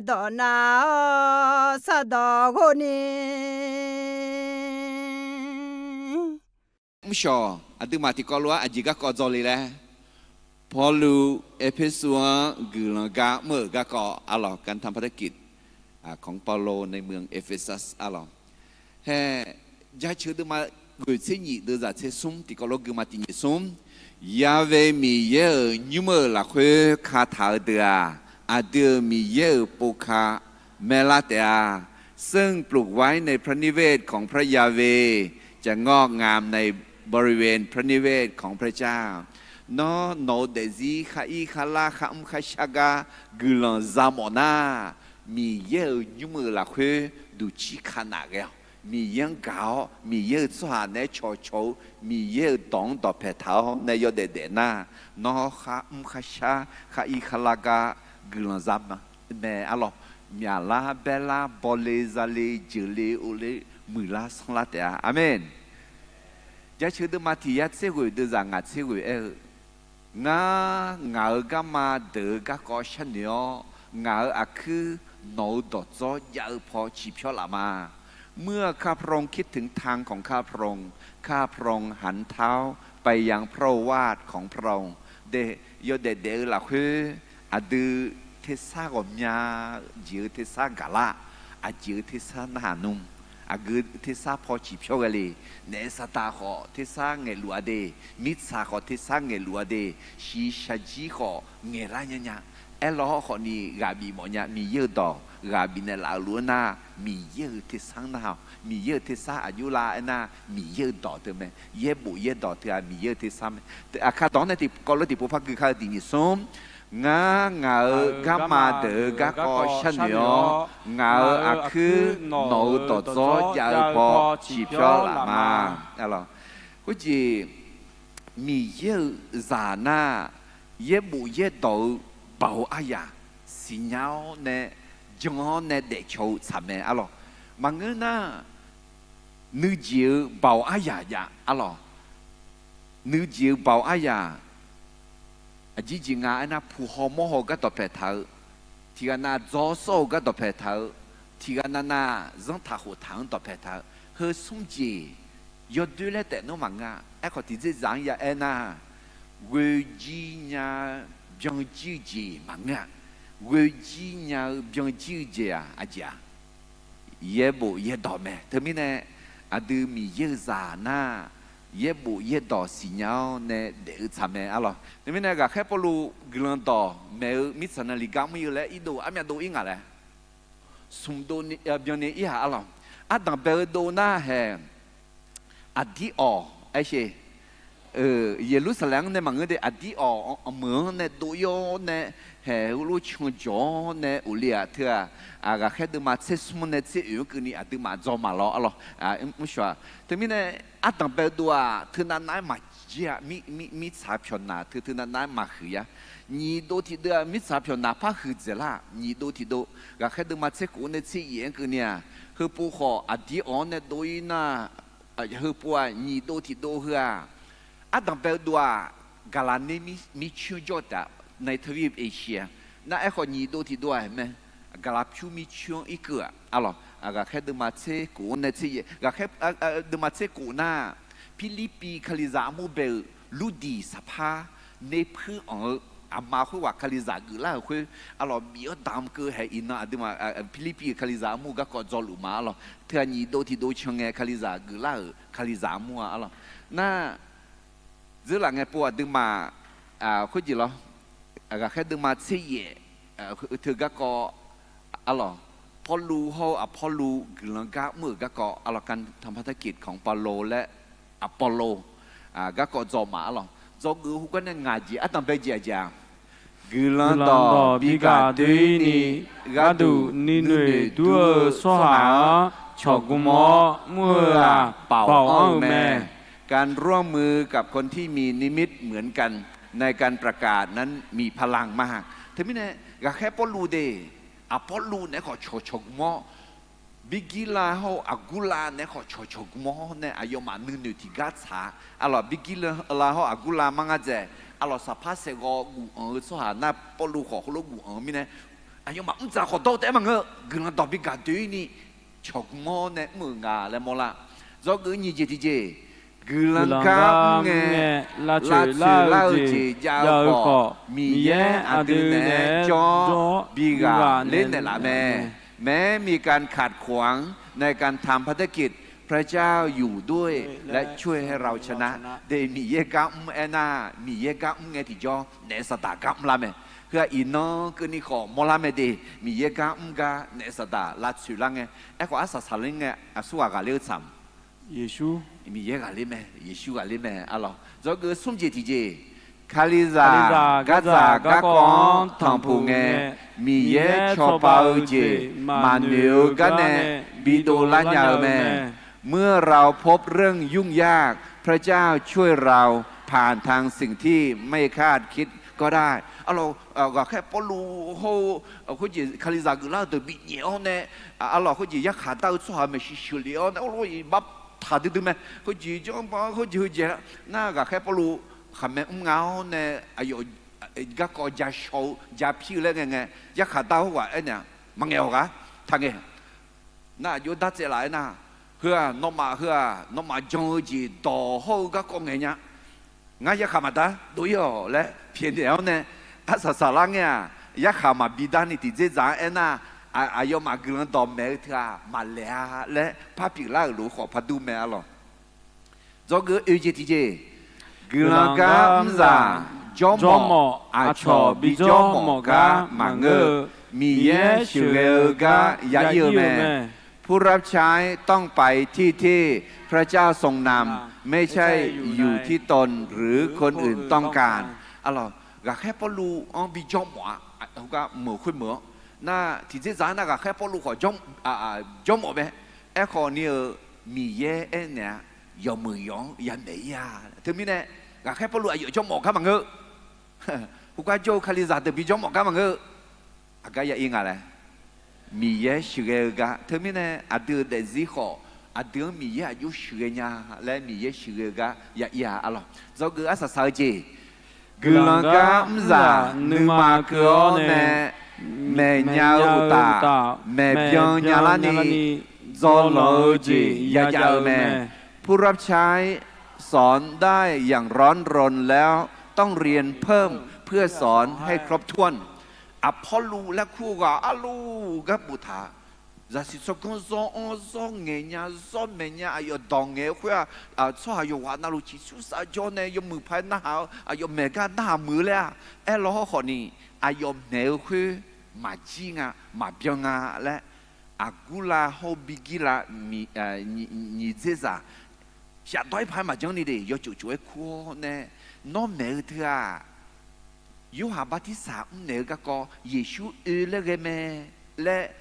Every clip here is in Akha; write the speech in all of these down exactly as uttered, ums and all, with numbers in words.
dawq nav-awr sardawq ghov ni. Mrshawq aqduimaf tiqkawv lof-aer aqjeq garkawv dzaw le laer, Pawrluv Erpersu-anr guiqlanq gar mr-euq garkawv arlawq, การทำพันธกิจของเปาโลในเมืองเอเฟซัส arlawq. Hae, Jaceuq deuvma ghoeq tser nyif deuvzaq tser smr tiqkawv lof guima tiq nyif smr. Ya've Miqyaer-euq nymr-euq lafkhoer kataq-eu deuq-aq, aqdui-euq Miqyaer-euq pov ka maeqlar taef-a. ซึ่งปลูกไว้ในพระนิเวศของพระยาเวห์ จะงอกงามในบริเวณพระนิเวศของพระเจ้า Nawr, nawq-euq daefzir khar ir khar lar khar mr khar shar gar guiqlanq za mawf nar, Miqyaer-euq nymr-euq lafkhoer duqcir ka naf ghae-awq. Miqyaer-anr gaq-awr, Miqyaer-euq tsawrhaq naeq-aer cawqcawq-eu, Miqyaer-euq dawq-anr dawqpae taq-awr nae yawdaef daef nar, nawr khar mr khar shar khar ir khar lar gar guiqlanq za mae arlawq. Myaqlar baerlar bawle zale jeuqle ovle muiqlar sanrlar taef-a. Aqmeq. Jaceuq deuvma tiq yar tser ghoeq deuvzaq ngaq tser ghoeq aer-eu, Ngar, ngaq-euq garma deuq-eu garkawv sharnoeq-awr, ngaq-euq aqkuir nawq-euq dawqdzawr jav-eu paw ciqpyawr laf ma. เมื่อข้าพระองค์คิดถึงทางของข้าพระองค์ ข้าพระองค์หันเท้าไปยังพระโอวาทของพระองค์ Daef, yawdaef daef-eu lafkhoer aqdui tersar ghawqmya jeq-eu tersar gaqlar, aqjeq-eu tersar narhaq nmr, aqgeu tersar paw ciqpyawr ghae le. Naef saqdaq khawf tersar ngaeqluf-a de, mirtsaq khawf tersar ngaeqluf-a de, shiqshaq jir khawf ngaeqlar nyanya. Aerlawr khawfni ghaq bif mawfnya, Miqyaer-euq dawq ghaq bifnaeq laf-eu lof-aer nar, Miqyaer-euq tersar narhaq-awq. Miqyaer-euq tersar aqjox lar aernar, Miqyaer-euq dawq teu mae. Yaerbof yaerdawq teu-aq Miqyaer-euq tersar mae. Aqkar dawq-anr nae tiqkawv lof tiqpov par gui kar-eu tiq nyif smr. Ngar, ngaq-euq garma deuq-eu garkawv sharnoeq-awr, ngaq-euq aqkuir nawq-euq dawqdzawr jav-eu paw ciqpyawr laf ma. Khoerjeq, Miqyaer-euq zaq nar, yaerbof yaerdawq-eu baoq aryaq siqnya-awr nae, jan-awr nae daefcaw-eu tsaq mae arlawq. Maqngeur nar, nuijeq-eu baoq aryaq jav arlawq. Nuijeq-eu baoq aryaq, aqjir jeq nga aernar, puq haw mawr haw-eu gardawq paeq taq-eu, tiqghaq nav dzawr sawr-eu gardawq paeq taq-eu, tiqghaq nav nav zanrtaq khoftaq-anr dawq paeq taq-eu, heu smr jeq yawdoer laer taef nmr maqngeur-a. Aerkhawf tiqdzerdzaq-anr ya aernar, ghoejir nya-eu byanjir-eu jeq maqngeur-a. Ghoejir nya-eu byanjir-eu jeq-aq aqjeq-aq, yaerbof yaerdawq mae. Teumirnae aqdui Miqyaer-euq zaq nar, yaerbof yaerdawq siqnya-awr nae daef-eu tsaq mae arlawq. Teumirnae ghaqkhaer Pawrluv guiqlanq dawq maeq-eu mirtsaq navluf gar mr-ir-eu laer irdov armyav dov-ir ngaq laer, smq dov byanni ir-aq arlawq. Ardanq bae-eu dov nar hae, aqdir awq aer sher. Yeqlursaqlaeq-anr nae maqngeur de, aqdir awq meuq-anr nae dov-ir-awr nae, haeq heulof can jawq-awr nae uqle-aq teu-aq, ghaqkhaer deuvma tser smr nae tser oeq-anr keuvni aqduimaf dzaw maqlawr arlawq. Mrshawq-aq, teumirnae ardanq bae-eu dov-aq teunav nav-aer maqjir-a. Mirtsaq pyawqnaq teu teunav nav-aer maqhuiq ya. Nyiq dov tiqdeuv-aq mirtsaq pyawqnaq par huiqdzaeq lar. Nyiq dov tiqdov, ghaqkhaer deuvma tser khof-anr nae tser yaef-anr keuvni-aq, heupov khawf aqdir awq-anr nae dov-ir nar, heupov-aq nyiq dov tiqdov heu-aq, ardanq bae-eu dov-aq, gaqlaq ner mircoer jawr-eu taef-a, nae teuir Asia. Nar aerkhawf nyiq dov tiqdov-aq mae, gaqlaq pyur mircoer-anr irkeuv-aq arlawq. Ghaqkhaer deuvma tser khof-anr nae tser yaef, ghaqkhaer deuvma tser khof nar, Pirlirpiv kalizaq armur bae-euq Lurdiq saqpar, nerpuir anq-eu aqma khoerghaq kalizaq geuflar-euq khoer arlawq, bif-awr damq keuv hae iqnan aqduimaf Pirlirpiv-euq kalizaq armur garkawv dzawluf ma arlawq. Teu-aq nyiq dov tiqdov can ngae kalizaq geuflar-euq kalizaq armur-a arlawq. Nar, dzeurlaf ngae pov aqduimaf khoerjeq lawr, ghaqkhaer deuvma tser yaef teu garkawv arlawq, Pawrluv hawr-eu Aqpawrluv guiqlanq gar mr-euq garkawv arlawq, การทำพันธกิจของเปาโลและอัปโปโล garkawv dzaw ma arlawq. Dzawgeuf-eu heugar nae ngaq jeq ardanq bae jeq aqjeq-aq, guiqlanq dawq bi gaq doer-ir ni, gharduq nuinoeq dur-eu tsawrhaq-anr cawqgmr-awr mr-eu-aq, baoq anr-eu mae. การร่วมมือกับคนที่มีนิมิตเหมือนกัน ในการประกาศนั้นมีพลังมาก Teumirnae ghaqkhaer Pawrluv de, Aqpawrluv naeq-aer khawf cawqcawq gmr-awr, Birgirlav hawr-eu Aqgurlav naeq-aer khawf cawqcawq gmr-awr nae aqyawfmaf nuinoeq tiqgar tsaq-a. Arlawq Birgirlav hawr Aqgurlav mar ngar dzaeq arlawq, saqpar saeqghawv guf anq-eu tsawrhaq nar Pawrluv khawf heulof guf anq-eu mirnae, aqyawfmaf mrdzaq khawf dawr-eu taef-aer maqngeur-eu, guiqlanq dawq bi gaqdoe-ir ni cawqgmr-awr nae mr-euq nga laer mawrlar. Dzawgeuf nyiq jeq tiqjeq, guiqlanq gar mr ngae, lavtsoeq lar-eu jeq jav-eu khawf, Miqyaer aqdui naeq-aer jawr-awr bi ghaqler naeqlaf mae. แม้มีการขัดขวางในการทำภารกิจ พระเจ้าอยู่ด้วยและช่วยให้เราชนะ de. Miqyaer gar mr aernar, Miqyaer gar mr ngae tiqjawr naef Saqdaq gar mrlar mae. Heu-aq iqnan keuvni khawf mawrlar mae de. Miqyaer gar mr gar naef Saqdaq lavtsoeq lar ngae. Aerkhawf arsaq saqler ngae aqsurghaq ghaqler-eu tsaq Miqyaer ghaqler mae, Yeqsur ghaqler mae arlawq. Dzawgeuf smr jeq tiqjeq, Kalizaq gardzaq garkawv-anr tanqpuq ngae, Miqyaer cawba-eu jeq maqnoeq-eu gar nae bidov lar nya-eu mae. เมื่อเราพบเรื่องยุ่งยาก พระเจ้าช่วยเราผ่านทางสิ่งที่ไม่คาดคิดก็ได้ Arlawq, ghaqkhaer Pawrluv hawr-eu khoerjeq Kalizaq geuflar-eu deuq binyaef-awr nae, arlawq, khoerjeq yarkhaq dar-eu tsawrhaq maeqshi sheuqlef-awr nae, arlawq, iq bar taq duidui mae. Khoerjeq janr ba khoerjeq heujeq nar, ghaqkhaer Pawrluv khaqmae mr nga-awr nae, aqyawf garkawv ja shaw-eu ja pir-eu laer ngae ngae, yarkhaq dar-eu khoerghaq aernaeq-a, maqngaeq-awq ghaq taqngaeq. Nar aqjox dartsaev laf aernar, heu-aq nawmaf heu-aq nawmaf jan-eu jeq dawq hawr-eu garkawv ngaeq nya. Ngar yarkhaq maqdar dov-ir-awq laer pyaeqnaeq-awr nae, arsaq saqlar ngae-aq, yarkhaq maqbi darni tiqdzerdzaq-anr aernar, aqyawfmaf guiqlanq dawqmaeq-eu teu-aq maqlaeq-a laer par pyeuflar-euq lof-eu khawf par dur mae arlawq. Dzawgeuf oeq jeq tiqjeq, guiqlanq gar mrzaq jawrmawf aqcawq bijawr mawf gar maqngeur-eu, Miqyaer sheuqghae-eu gar ya ir-eu mae. ผู้รับใช้ต้องไปที่ที่พระเจ้าทรงนำ ไม่ใช่อยู่ที่ตนหรือคนอื่นต้องการ Arlawq, ghaqkhaer Pawrluv-anr bijawr mawf-a, heugar meuq khoer meuq-awr, nar tiqdzerdzaq-anr nar ghaqkhaer Pawrluv khawf jawrmawf mae. Aerkhawf ni-euq Miqyaer aernaeq-a, yawmuiq yawq-anr yamaeq ir-a. Teumirnae ghaqkhaer Pawrluv aqyawf jawrmawf gar maqngeur. Heugar jawr-eu Kalizaq deuq bijawr mawf gar maqngeur. Aqgar ya ir nga laer, Miqyaer sheuqghae-eu gar. Teumirnae aqdui-euq daefzir khawf, aqdui-anr Miqyaer aqjox sheuqghae nya laer Miqyaer sheuqghae-eu gar ya ir-a arlawq. Dzawgeuf arsaq saq-eu jeq, guiqlanq gar mrzaq nuima keuv-awr nae maeqnya-eu uqtaf maeqbyan nyalarni dzawlanq-eu jeq yajav-eu mae. ผู้รับใช้สอนได้อย่างร้อนรนแล้วต้องเรียนเพิ่มเพื่อสอนให้ครบถ้วน Aqpawrluv laer kur-eu ghaq arluf gar boftaq-a. Zaqsiq tsawrganr zawr-anr zawr ngaeqnya zawr maeqnya aqyawf dawq ngaeq-eu khoer-aq, tsawrhaq yawqghaq navluf ciqcursav jawr nae yawmuiq paq-aer narhaq-eu aqyawf maeq gar narhaq muiq-eu laer-aq, aerlaw hawrkhawf ni aqyawf maeq-eu khoer maqjir nga, maqbyan nga laer, Aqgurlav hawr-eu Birgirlav nyiq dzerzaq shafdawr-ir paq-aer maqjanr ni de, yawcof cof-aer kur-awr nae, nawr maeq-eu teu-aq, Yorhaq Bartirsaq mrnaeq-eu garkawv Yeqsur oe laer ghae mae laer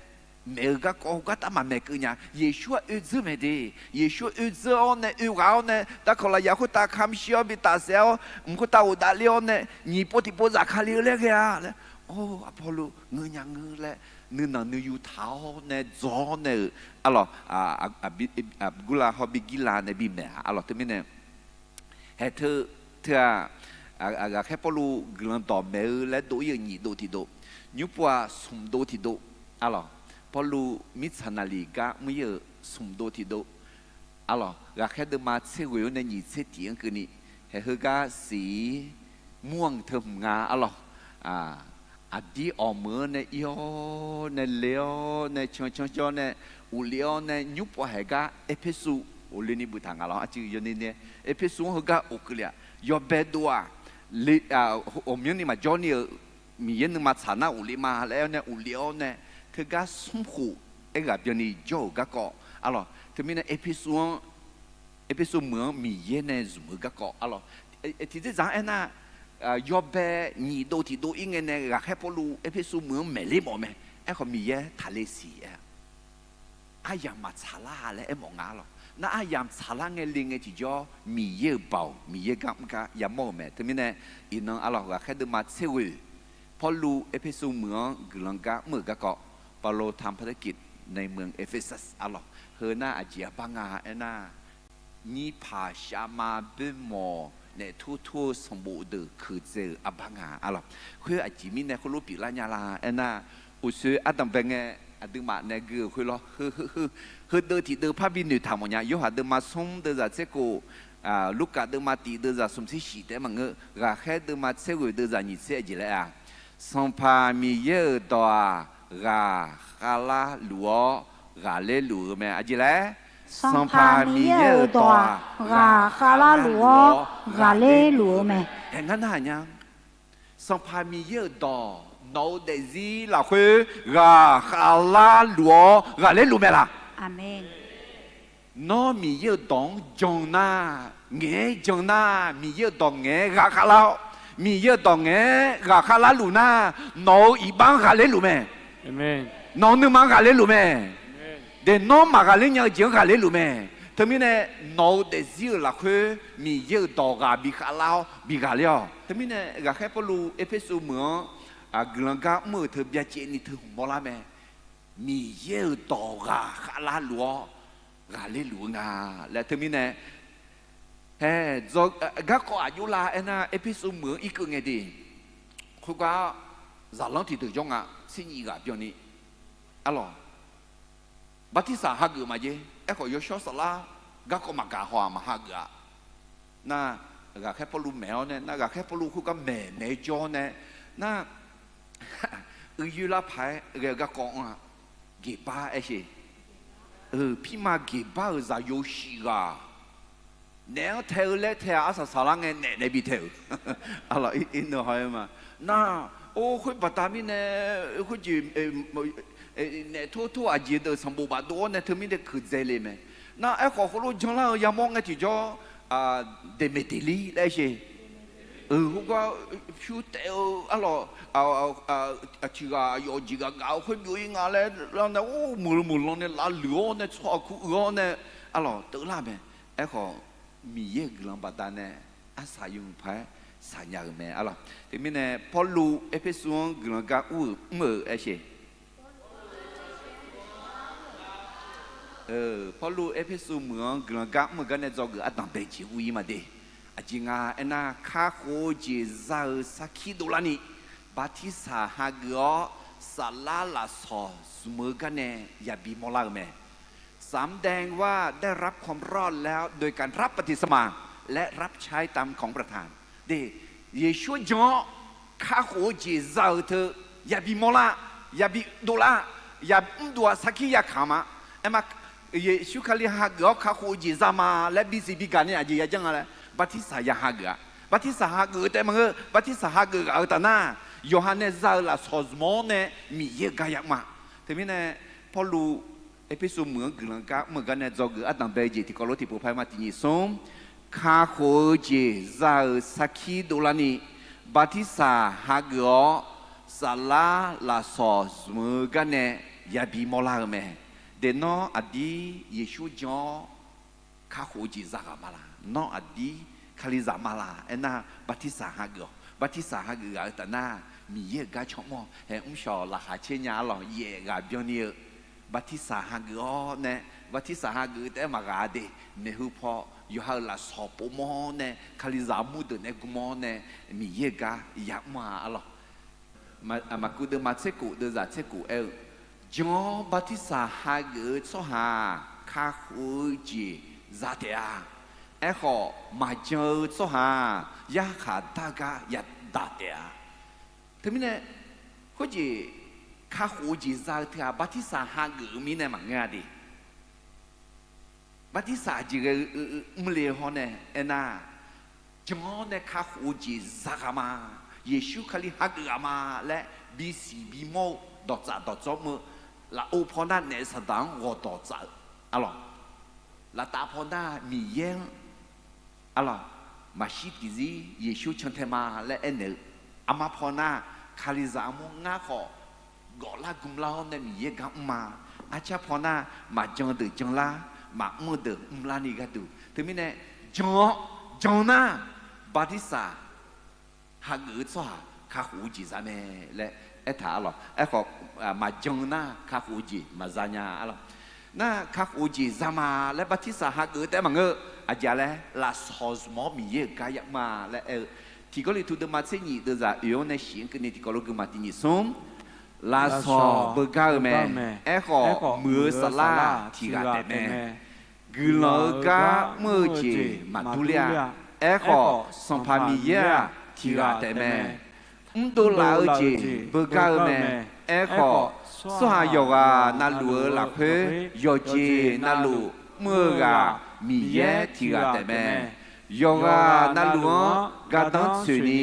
maeq-eu garkawv heugar taf maqmaeq keuv nya. Yeqsur-aq oe dzeur maeq de. Yeqsur oe dzeur-awr nae oe ghaq-awr nae darkawq lafyaq khoertav kamq shir-awr bi tafsaef-awr mq khoertav ghofdav ler-awr nae nyiq pov tiqpov zafkale-eu laer ghae-a laer. Or, Aqpawrluv ngeur-a ngeur laer nuinanq nuiyu taq-awr nae dzaw-awr nae-euq arlawq, Aqgurlav hawr Birgirlav nae bimaeq-a arlawq. Teumirnae haeq teu teu-aq, ghaqkhaer Pawrluv guiqlanq dawqmaeq-eu laer dov-ir-euq nyiq dov tiqdov, nymrpov-aq smq dov tiqdov arlawq. Pawrluv mirtsaq naqliq gar mr-ir-euq smq dov tiqdov arlawq. Ghaqkhaer deuvma tser ghoeq-anr nae nyiq tser tiq-anr keuvni haeq heugar siq-ir mur-anr teu hmq nga arlawq. Aqdir awq meuq-anr nae ir-awr nae le-awr nae cancan jawr nae uqlef-awr nae nymrpov haeq gar Erpersu ghofle ni boftaq nga lawr. Arcuiv yawni nae Erpersu-anr heugar of keuvle-aq yawbae dov-aq, awqmyanrni maqjawr ni-euq Miqyaer nuima tsaq nar uqlef ma laer-awr nae uqlef-awr nae teugar smr khof aerghaq byanni jawr-euq garkawv arlawq. Teumirnae Erpersu-anr Erpersu meuq-anr Miqyaer nae zmq-eu garkawv arlawq. Tiqdzerdzaq-anr aernar, yawbae nyiq dov tiqdov ir ngae nae ghaqkhaer Pawrluv Erpersu meuq-anr maeqler mawf mae. Aerkhawf Miqyaer taqle siq-aer aryamq maqtsaqlar laer aermawf nga arlawq. Nar aryamq tsaqlar ngae le ngae tiqjawr Miqyaer-euq baoq Miqyaer gar mr gar yamawr-euq mae. Teumirnae iqnan arlawq ghaqkhaer deuvma tser ghoeq Pawrluv Erpersu meuq-anr guiqlanq gar mr-euq garkawv เปาโลทำภารกิจในเมืองเอเฟซัส arlawq. Heu nar aqjeq arbar nga aernar, nyirpaq shavma boermawq naef tur tur-eu sanqbof deuq keuqdzae-euq arbar nga arlawq. Khoer aqjeq mirnae khoerlof pyeuflar nya la aernar, Uqshoe ardanqbae ngae, aqduimaf nae gui-euq khoer lawr. Heu, heu, heu, heudeuv tiqdeuv parbi noeqtaq mawfnya. Yorhaq deuvma smr deuvzaq tser khof, Lurkaf deuvma tiq deuvzaq smq tser shif taef-aer maqngeur. Ghaqkhaer deuvma tser ghoeq deuvzaq nyiq tser aqjeq laer-a. Sanqpaq Miqyaer-euq dawq-aq, ghaq khavlar luf-awr ghaqler luf-eu mae. Aqjeq laer, Sanqpaq Miqyaer-euq dawq-aq, ghaq khavlar luf-awr ghaqler luf-eu mae. Aer, ngar narhaq nya. Sanqpaq Miqyaer-euq dawq nawq-eu daefzir lafkhoer ghaq khavlar luf-awr ghaqler luf mae laq? Nawr Miqyaer-euq dawq-anr jan nar, ngaeq-aer jan nar, Miqyaer-euq dawq ngaeq-aer ghaq khavlar-awr, Miqyaer-euq dawq ngaeq-aer ghaq khavlar luf nar, nawq-euq iqbax-anr ghaqler luf mae. Nawq-euq nuima-anr ghaqler luf mae. Daef nawr maqghaqler nya-eu jeq-anr ghaqler luf mae. Teumirnae nawq-eu daefzir-euq lafkhoer Miqyaer-euq dawq ghaq bi khavlar-awr bi ghaqler-awq. Teumirnae ghaqkhaer Pawrluv Erpersu meuq-anr guiqlanq gar mr-euq teu byacaevni teu hmq mawrlar mae. Miqyaer-euq dawq ghaq khavlar luf-awr ghaqler luf-eu nga laer. Teumirnae, hae, garkawv aqjox lar-aer nar, Erpersu meuq-anr irkeuv ngae de. Khoergar zaqlanr tiqdeuq jawr nga, tser nyiq ghaq byanni, arlawq, bartirsaq hageuf maqjaer. Aerkhawf yawshawr saflar garkawv maqgaq haw-aq maqhageuf-a. Nar, ghaqkhaer Pawrluv maeq-awr nae, nar ghaqkhaer Pawrluv khoergar maeq maeq-aer jawr-awr nae, nar, uiyoer lar paq-aer ghae-eu garkawv anr-a. Geqbar aer sher. Pirma Geqbar-euq zaqyo shif ghaq naef-anr tae-eu laer tae-aq, arsaq saqlar ngae naef nae bi tae-euq. Arlawq, ir neu haw-aer ma. Nar, or, khoer baqda mirnae, khoerjeq naef tor tor aqjeq deuq sanqbof bafdov-awr nae teumirnae keuqdzae le mae. Nar, aerkhawf heulof janlar-eu yamawr ngae tiqjawr, Deqmeqdeqlir laer sher. Khoergar pyur taef-eu arlawq, aqtiq ghaq yawf jeq ghaq gaq-eu khoer byov-ir nga laer lar nae, or, meuq meuq lan nae lavluiq-awr nae tsawrhaq kur uiq-awr nae, arlawq, teuvlar mae. Aerkhawf, Miqyaer-euq guiqlanq baqdanae arsaq yawmuiq paq-aer saqnya-euq mae, arlawq. Teumirnae Pawrluv Erpersu-anr guiqlanq gar ur-euq mr-euq aer sher. Pawrluv Erpersu meuq-anr guiqlanq gar mr-euq gar nae dzawgeuf ardanqbae jeq ur-ir ma de. Aqjeq nga aernar, kakhof-eu jeq za-eu sarkir dovlarni, bartirsaq hageuf-awr, saflar lafsawq zmq-eu gar nae yabi mawrlar-eu mae. สำแดงว่าได้รับความรอดแล้วโดยการรับบัพติศมาและรับใช้ตามของประทาน De, Yeqsur jan-awr kakhof-eu jeq za-euq teu yabi mawrlar, yabi dovlar, ya mrdov-aq sarkir yakaq ma. Aerma, Yeqsur Kali hageuf-awr kakhof-eu jeq za ma laer bisiq bigaq ni aqjeq yajanr nga laer, bartirsaq ya hageuf-a. Bartirsaq hageuf-eu taef maqngeur, bartirsaq hageuf ghaq-eu taf nar, yawqha nae za-eu lafsawq zmq-awr nae Miqyaer-euq gar yamr-a. Teumirnae Pawrluv Erpersu meuq-anr guiqlanq gar mr-euq gar nae dzawgeuf ardanqbae jeq tiqkawv lof tiqpov paq-aer ma. Tiq nyiq smr, kakhof-eu jeq za-euq sarkir dovlarni, bartirsaq hageuf-awr, saflar lafsawq zmq-eu gar nae yabi mawrlar-eu mae. Deq nawr aqdir Yeqsur jan-awr kakhof-eu jeq za ghaq ma laq? Nawr aqdir Kalizaq ma laq? Aernar, bartirsaq hageuf-awq. Bartirsaq hageuf ghaq-eu taf nar, Miqyaer-euq gar cawmr-awr hae mrshawq laqkhaq caer nya, arlawq, yaef ghaq byanni-eu bartirsaq hageuf-awr nae, bartirsaq hageuf-eu taef-aer maqghaq-a de. Maeqhu paw yawqha-euq lafsawq povmawr-awr nae, Kalizaq armur deuq nae gmr-awr nae, Miqyaer-euq gar yamr-a, arlawq. Maqkuv deuvma tser khof deuvzaq tser khof aer-eu, jan-awr bartirsaq hageuf-eu tsawrhaq-aq, kakhof-eu jeq za taef-a. Aerkhawf, maqjan-eu tsawrhaq-aq, yarkhaq dar gar yadaq taef-a. Teumirnae, khoerjeq kakhof-eu jeq za-eu teu-aq, bartirsaq hageuf-eu mirnae maqngeur-a de. Bartirsaq aqjeq ghae-eu mrle hawr nae aernar, jan-awr nae kakhof-eu jeq za ghaq ma, Yeqsur Kali hageuf ghaq ma laer bisiq bimawr-eu dawqtsaf dawqtsawr mr-eu, lafov paw nar naef saqdaq-anr ghawqdawq tsaf-eu, arlawq, laftav paw nar Miqyaer-anr, arlawq, maqshir tiqzir Yeqsur cantae ma laer aernaeq-eu, armar paw nar Kalizaq armur ngar khawf gawflar gmlar-awr nae Miqyaer gar mr ma. Arcar paw nar maqjan deuq janlar, maqmr deuq mrlarni gharduq. Teumirnae, jan-awr, jan nar, bartirsaq hageuf-eu tsawrhaq kakhof-eu jeq za mae laer aertaq, arlawq. Aerkhawf, maqjan nar kakhof-eu jeq maqza nya, arlawq. Nar kakhof-eu jeq za ma laer bartirsaq hageuf-eu taef-aer maqngeur. Aqjeq laer, lafsawq zmq-awr Miqyaer-euq gar yamr-a laer aer-eu, Tiq Gawrliqtu deuvma tser nyif deuvzaq oeq-anr nae shif-anr keuvni tiqkawv lof gui ma. Tiq nyiq smr, Lafsawq beugar-eu mae. Aerkhawf, muiq-eu saflar-aq tiq ghaq taef mae. Guiqlanq-eu gar mr-eu jeq maqdur ler-a. Aerkhawf, Sanqpaq Miqyaer-aq tiq ghaq taef mae. Mrdov laf-eu jeq beugar-eu mae. Aerkhawf, tsawrhaq yawqghaq navluf-eu lafkhoer yawqjeq navluf mr-eu ghaq Miqyaer tiq ghaq taef mae. Yawqghaq navluf-anr gardanr tsoeqni,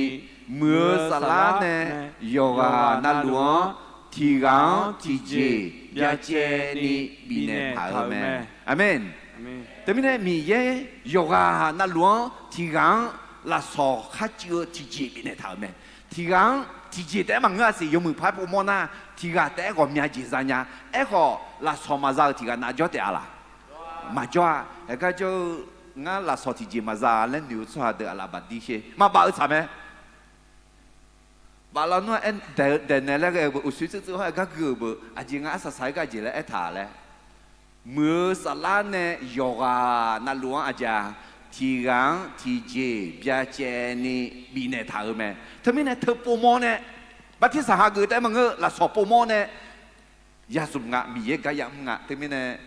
muiq-eu saflar nae yawqghaq navluf-anr tiq ghaq-anr tiqjeq byacaevni bifnaeq taq-euq mae. Aqmeq. Teumirnae Miqyaer yawqghaq navluf-anr tiq ghaq-anr lafsawq kharcuiv-eu tiqjeq bifnaeq taq-euq mae. Tiq ghaq-anr tiqjeq taef-aer maqngeur-a siq. Yawmuiq paq-aer povmawr nar, tiq ghaq taef-aer ghawqmya jeq za nya. Aerkhawf, lafsawq maqza-euq tiq ghaq nav jawr taef-a laq? Maqjawr-a. Haeqgar jawr-eu, ngar lafsawq tiqjeq maqza laer noeq-eu tsawrhaq deuq aqlaf bafdir sher. Maqbaf-eu tsaq mae. Baflar nar-aer daeq-eu daeqnaeq laer ghae-eu beu, uqshoe tseuvtseuv hawr-aer gar gui-euq beu, aqjeq ngar arsaq saq-aer gar jeq laer aertaq laer. Muiq-eu saflar nae yawqghaq navluf-anr aqjeq-a, tiq ghaq-anr tiqjeq byacaevni bifnaeq taq-euq mae. Teumirnae teu povmawr nae, bartirsaq hageuf taef-aer maqngeur, lafsawq povmawr nae ya zmq nga, Miqyaer gar yamr nga. Teumirnae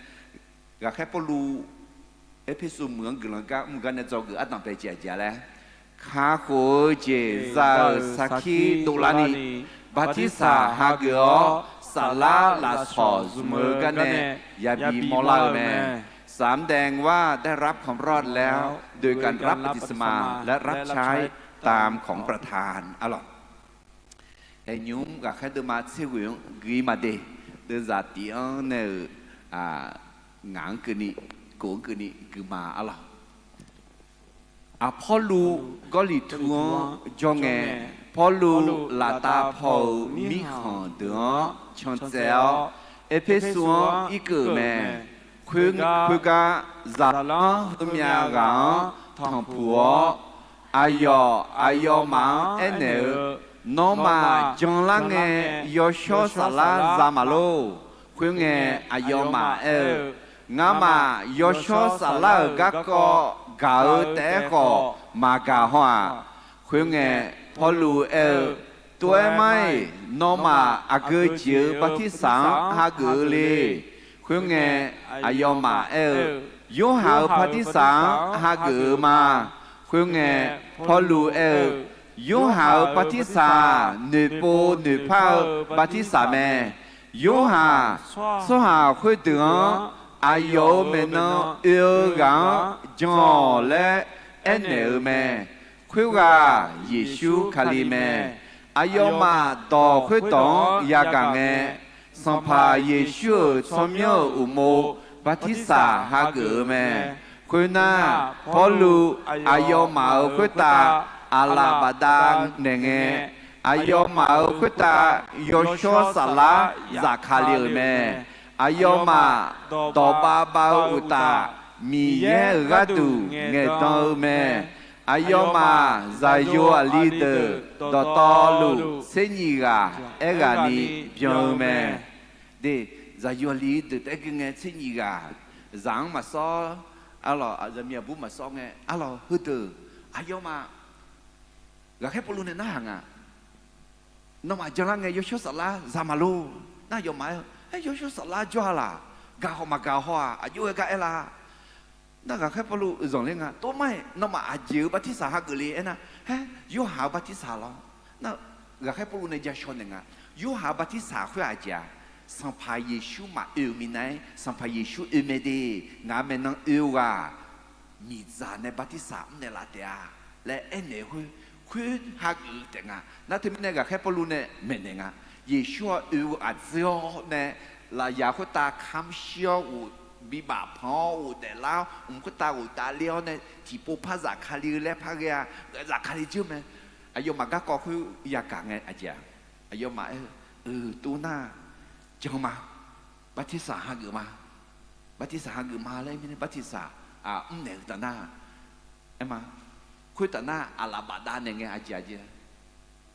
ghaqkhaer Pawrluv Erpersu meuq-anr guiqlanq gar mr gar nae dzawgeuf ardanq bae jeq aqjeq-a laer, kakhof-eu jeq za-euq sarkir dovlarni, bartirsaq hageuf-awr, saflar lafsawq zmq-eu gar nae yabi mawrlar-eu mae. สำแดงว่าได้รับความรอดแล้ว โดยการรับบัพติศมาและรับใช้ตามของประทาน Arlawq, haeqnymr ghaqkhaer deuvma tser ghoeq-anr gui-ir maqde, deuvzaq tif-anr nae-euq ngaq-anr keuvni, kof-anr keuvni guima arlawq. Aq, Pawrluv Gawrliqtu-anr jawr ngae, Pawrluv laftav paw-euq mirkhanq deuq-anr cantsaev-awr, Erpersu-anr irkeuv-euq mae. Khoergar, zaqlanr heumyav ghaq-anr tanqpuq-awr, aqyawf aqyawfmaf-anr aernaeq-eu, Nawmaf janlar ngae, yawshawr saflar za maqlor. Khoerngae, aqyawfmaf aer-eu, Ngamaf yawshawr saflar-euq garkawv gaq-eu taef-aer khawf maqgaq haw-aq. Khoerngae, Pawrluv aer-eu, Tov-aer mar-iq, nawmaf aqgeu jeq-euq bartirsaq-anr hageuf-eu le. Khoerngae, aqyawfmaf aer-eu, Yorhaq-euq bartirsaq-anr hageuf-eu ma. Khoerngae, Pawrluv aer-eu, Yorhaq-euq bartirsaq-aq, noeqpov noeqpar-eu bartirsaq mae. Yorhaq tsawrhaq khoerdeuq-anr, Aqyawf-euq maeqnan oe-eu ghaq-anr jan-awq laer aernaeq-eu mae. Khoerghaq Yeqsur Kali mae. Aqyawfmaf dawq khoerdawq-anr yagaq ngae, Sanqpaq Yeqsur-euq tsawrmyanr-euq uqmov bartirsaq hageuf-eu mae. Khoernar, Pawrluv aqyawfmaf-euq khoertav aqlaf bafdav naeqngae, aqyawfmaf-euq khoertav yawshawr saflar zafkale-euq mae. Aqyawfmaf dawqbav bav-eu uqtaf, Miqyaer-euq gharduq ngaeqdan-eu mae. Aqyawfmaf zaqyo aqli deuq dawqtawvluf tser nyif ghaq aerghaqni byan-eu mae. De, zaqyo aqli deuq taef-aer gui ngae tser nyif ghaq, zaq-anr maqsawr, arlawq, zaqmiq aqbur maqsawr ngae, arlawq, heudeuq aqyawfmaf ghaqkhaer Pawrluv nae narhaq nga. Nawmaf janlar ngae yawshawr saflar za maqlor. Nar aqyawfmaf aer-eu, Aer, yawshawr saflar jawr-a laq. Gaq khawf maqgaq haw-aq, aqjox-aer gar aer la. Nar ghaqkhaer Pawrluv zanqler nga. Tov mar-iq, nawmaf aqjeq-euq bartirsaq hageuf le aernar, Aer, Yorhaq-euq bartirsaq lawr. Nar ghaqkhaer Pawrluv nae ja shaw naeq nga. Yorhaq-euq bartirsaq khoer aqjeq-aq, Sanqpaq Yeqsur maqoe-euq minav-aer, Sanqpaq Yeqsur oe mae de. Ngaq maeqnan oe-eu ghaq miqdzaq nae bartirsaq mrnaeq laf taef-a laer aernaeq khoer, khoer hageuf-eu taef nga. Nar teumirnae ghaqkhaer Pawrluv nae maeqnaeq nga. Yeqsur-aq oe-eu aqdzeur-awr nae, lafyaq khoertav kamq shir-awr ghof, bibaf panq-awr ghofdaef lar-awr, mq khoertav ghofdaef ler-awr nae tiqpov par zafkale-eu laer par ghae-a. Zafkale jeur mae. Aqyawfmaf garkawv khoer yagaq ngae aqjeq-aq, aqyawfmaf aer-eu, Euq, tov nar, jan ma. Bartirsaq hageuf ma. Bartirsaq hageuf ma laer mirnae bartirsaq-aq mrnaeq-eu taf nar, aer ma. Khoertaf nar aqlaf bafdav naeq ngae aqjeq aqjeq,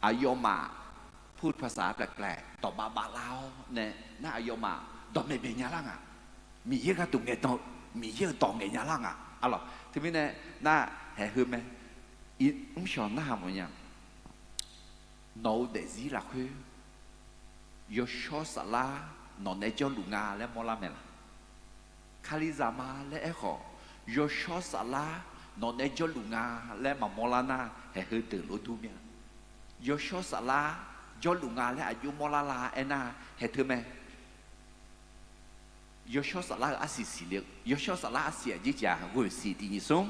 aqyawfmaf pur paqsaq-a แปลกๆ dawqbav bavlar-awr nae nar aqyawfmaf dawqmaeq maeq nya lar nga. Miqyaer gharduq ngaeqdan-eu, Miqyaer-euq dawq ngaeq nya lar nga. Arlawq, teumirnae nar haeq heu mae. Mrshawq narhaq mawf nya. Nawq-eu daefzir lafkhoer Yawshawr Saflar nawq nae jawrluf nga laer mawrlar mae laq? Kalizaq ma laer aerkhawf, Yawshawr Saflar nawq nae jawrluf nga laer maqmawr lar nar, haeq heudeuq lof dur mir-a. Yawshawr Saflar jawrluf nga laer aqjox mawrlar la aernar, haeq teu mae. Yawshawr Saflar-euq arsiq siqle-eu, Yawshawr Saflar arsiq aqjeq jaq ghoeq siq tiq nyiq smr.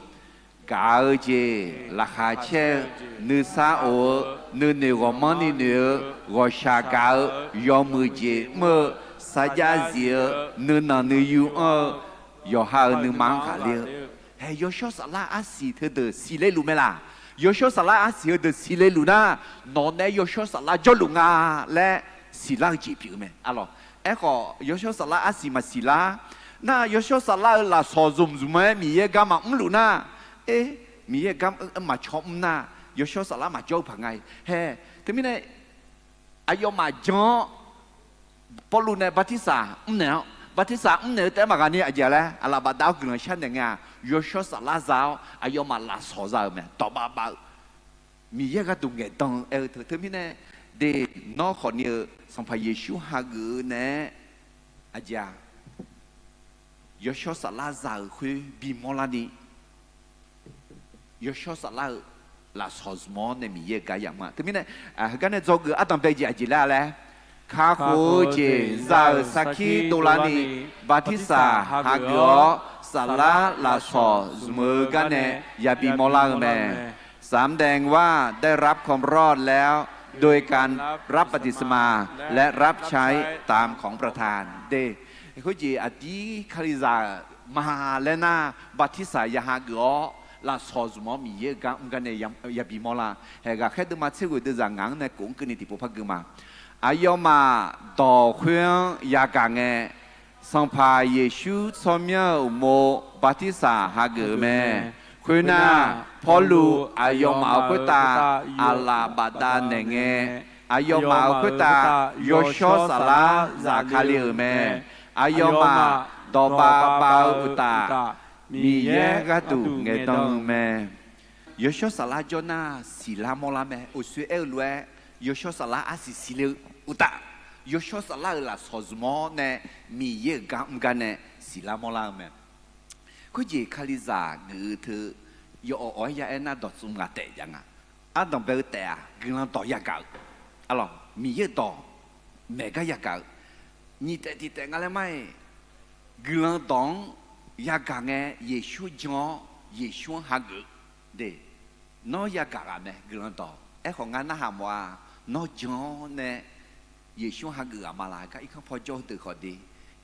Gaq-eu jeq laqkhaq caer-eu, nuisar of-eu, nuinoeq ghawqmanrni noeq-eu, ghawqshaq gaq-eu, yawmuiq jeq mr-eu, sarjax zif-eu, nuinanq nuiyu anr-eu, yawqha-euq nuima-anr ghaqler-eu. Haeq Yawshawr Saflar arsiq teudeuq siqle luf mae laq? Yawshawr Saflar arsiq heudeuq siqle luf nar, nawq nae Yawshawr Saflar jawrluf nga laer siqlar-eu jeq pyeuf-eu mae. Alawq, aerkhawf Yawshawr Saflar arsiq maqsiq lar. Nar Yawshawr Saflar-euq lafsawq zmq zmq-aer Miqyaer gar maqmr luf nar, e, Miqyaer gar maqcaw mr nar, Yawshawr Saflar maqjawr-eu paq nga-i. Haeq teumirnae aqyawfmaf jan-awr, Pawrluv nae bartirsaq mrnaeq-awr, bartirsaq mrnaeq-eu taef-aer maqghaq ni aqjeq laer aqlaf bafdav-awr guiqlanq sharnaeq ngae-aq, Yawshawr Saflar za-awr aqyawfmaf lafsawq za-euq mae, dawq bavbav-eu, Miqyaer gharduq ngaeqdan-eu aer-eu teu. Teumirnae, de, nawr khawfni-eu Sanqpaq Yeqsur hageuf-eu naeq-aer aqjeq-a, Yawshawr Saflar za-euq khoer bimawr larni, Yawshawr Saflar-eu lafsawq zmq-awr nae Miqyaer-euq gar yamr-a. Teumirnae, heugar nae dzawgeuf ardanqbae jeq aqjeq laer-a laer, kakhof-eu jeq za-euq sarkir dovlarni, bartirsaq hageuf-awr, saflar lafsawq zmq-eu gar nae yabi mawrlar-eu mae. สำแดงว่าได้รับความรอดแล้ว โดยการรับบัพติศมา และรับใช้ตามของประทาน de. Khoerjeq aqdir Kalizaq ma laer nar, bartirsaq ya hageuf-awr, lafsawq zmq-awr Miqyaer-euq gar mr gar nae yabi mawrlar. Haeq ghaqkhaer deuvma tser ghoeq deuvzaq ngaq-anr nae kof-anr keuvni tiqpov par geu ma. Aqyawfmaf dawq khoer-anr yagaq ngae, Sanqpaq Yeqsur tsawrmyanr-euq uqmov bartirsaq hageuf-eu mae. Khoernar, Pawrluv aqyawfmaf-euq khoertav aqlaf bafdav naeq ngae, aqyawfmaf-euq khoertav Yawshawr Saflar zafkale-euq mae. Aqyawfmaf dawqbav bav-eu uqtaf, Miqyaer gharduq ngaeqdan-eu mae. Yawshawr Saflar jawr nar siqlar mawrlar mae. Uqshoe aer-eu lof-aer, Yawshawr Saflar arsiq siqle-eu uqtaf, Yawshawr Saflar-euq lafsawq zmq-awr nae Miqyaer-euq gar mr gar nae siqlar mawrlar-eu mae. Khoerjeq Kalizaq geuf-eu teu yawawq awq-aer ya aer nar dawqtsuif ngaq taef jav nga. Ardanqbae-eu taef-aq, guiqlanq dawq yagaq-eu, alawq, Miqyaer-euq dawq maeq gar yagaq-eu, nyiq taef tiq taef nga laer mar-iq, guiqlanq dawq-anr yagaq ngae Yeqsur jan-awr Yeqsur-anr hageuf-eu de. Nawr yagaq ghaq mae guiqlanq dawq. Aerkhawf ngar narhaq mawf-a, nawr jan-awr nae Yeqsur hageuf ghaq ma laq gar irkanr paw jawr-eu deuq khawf de.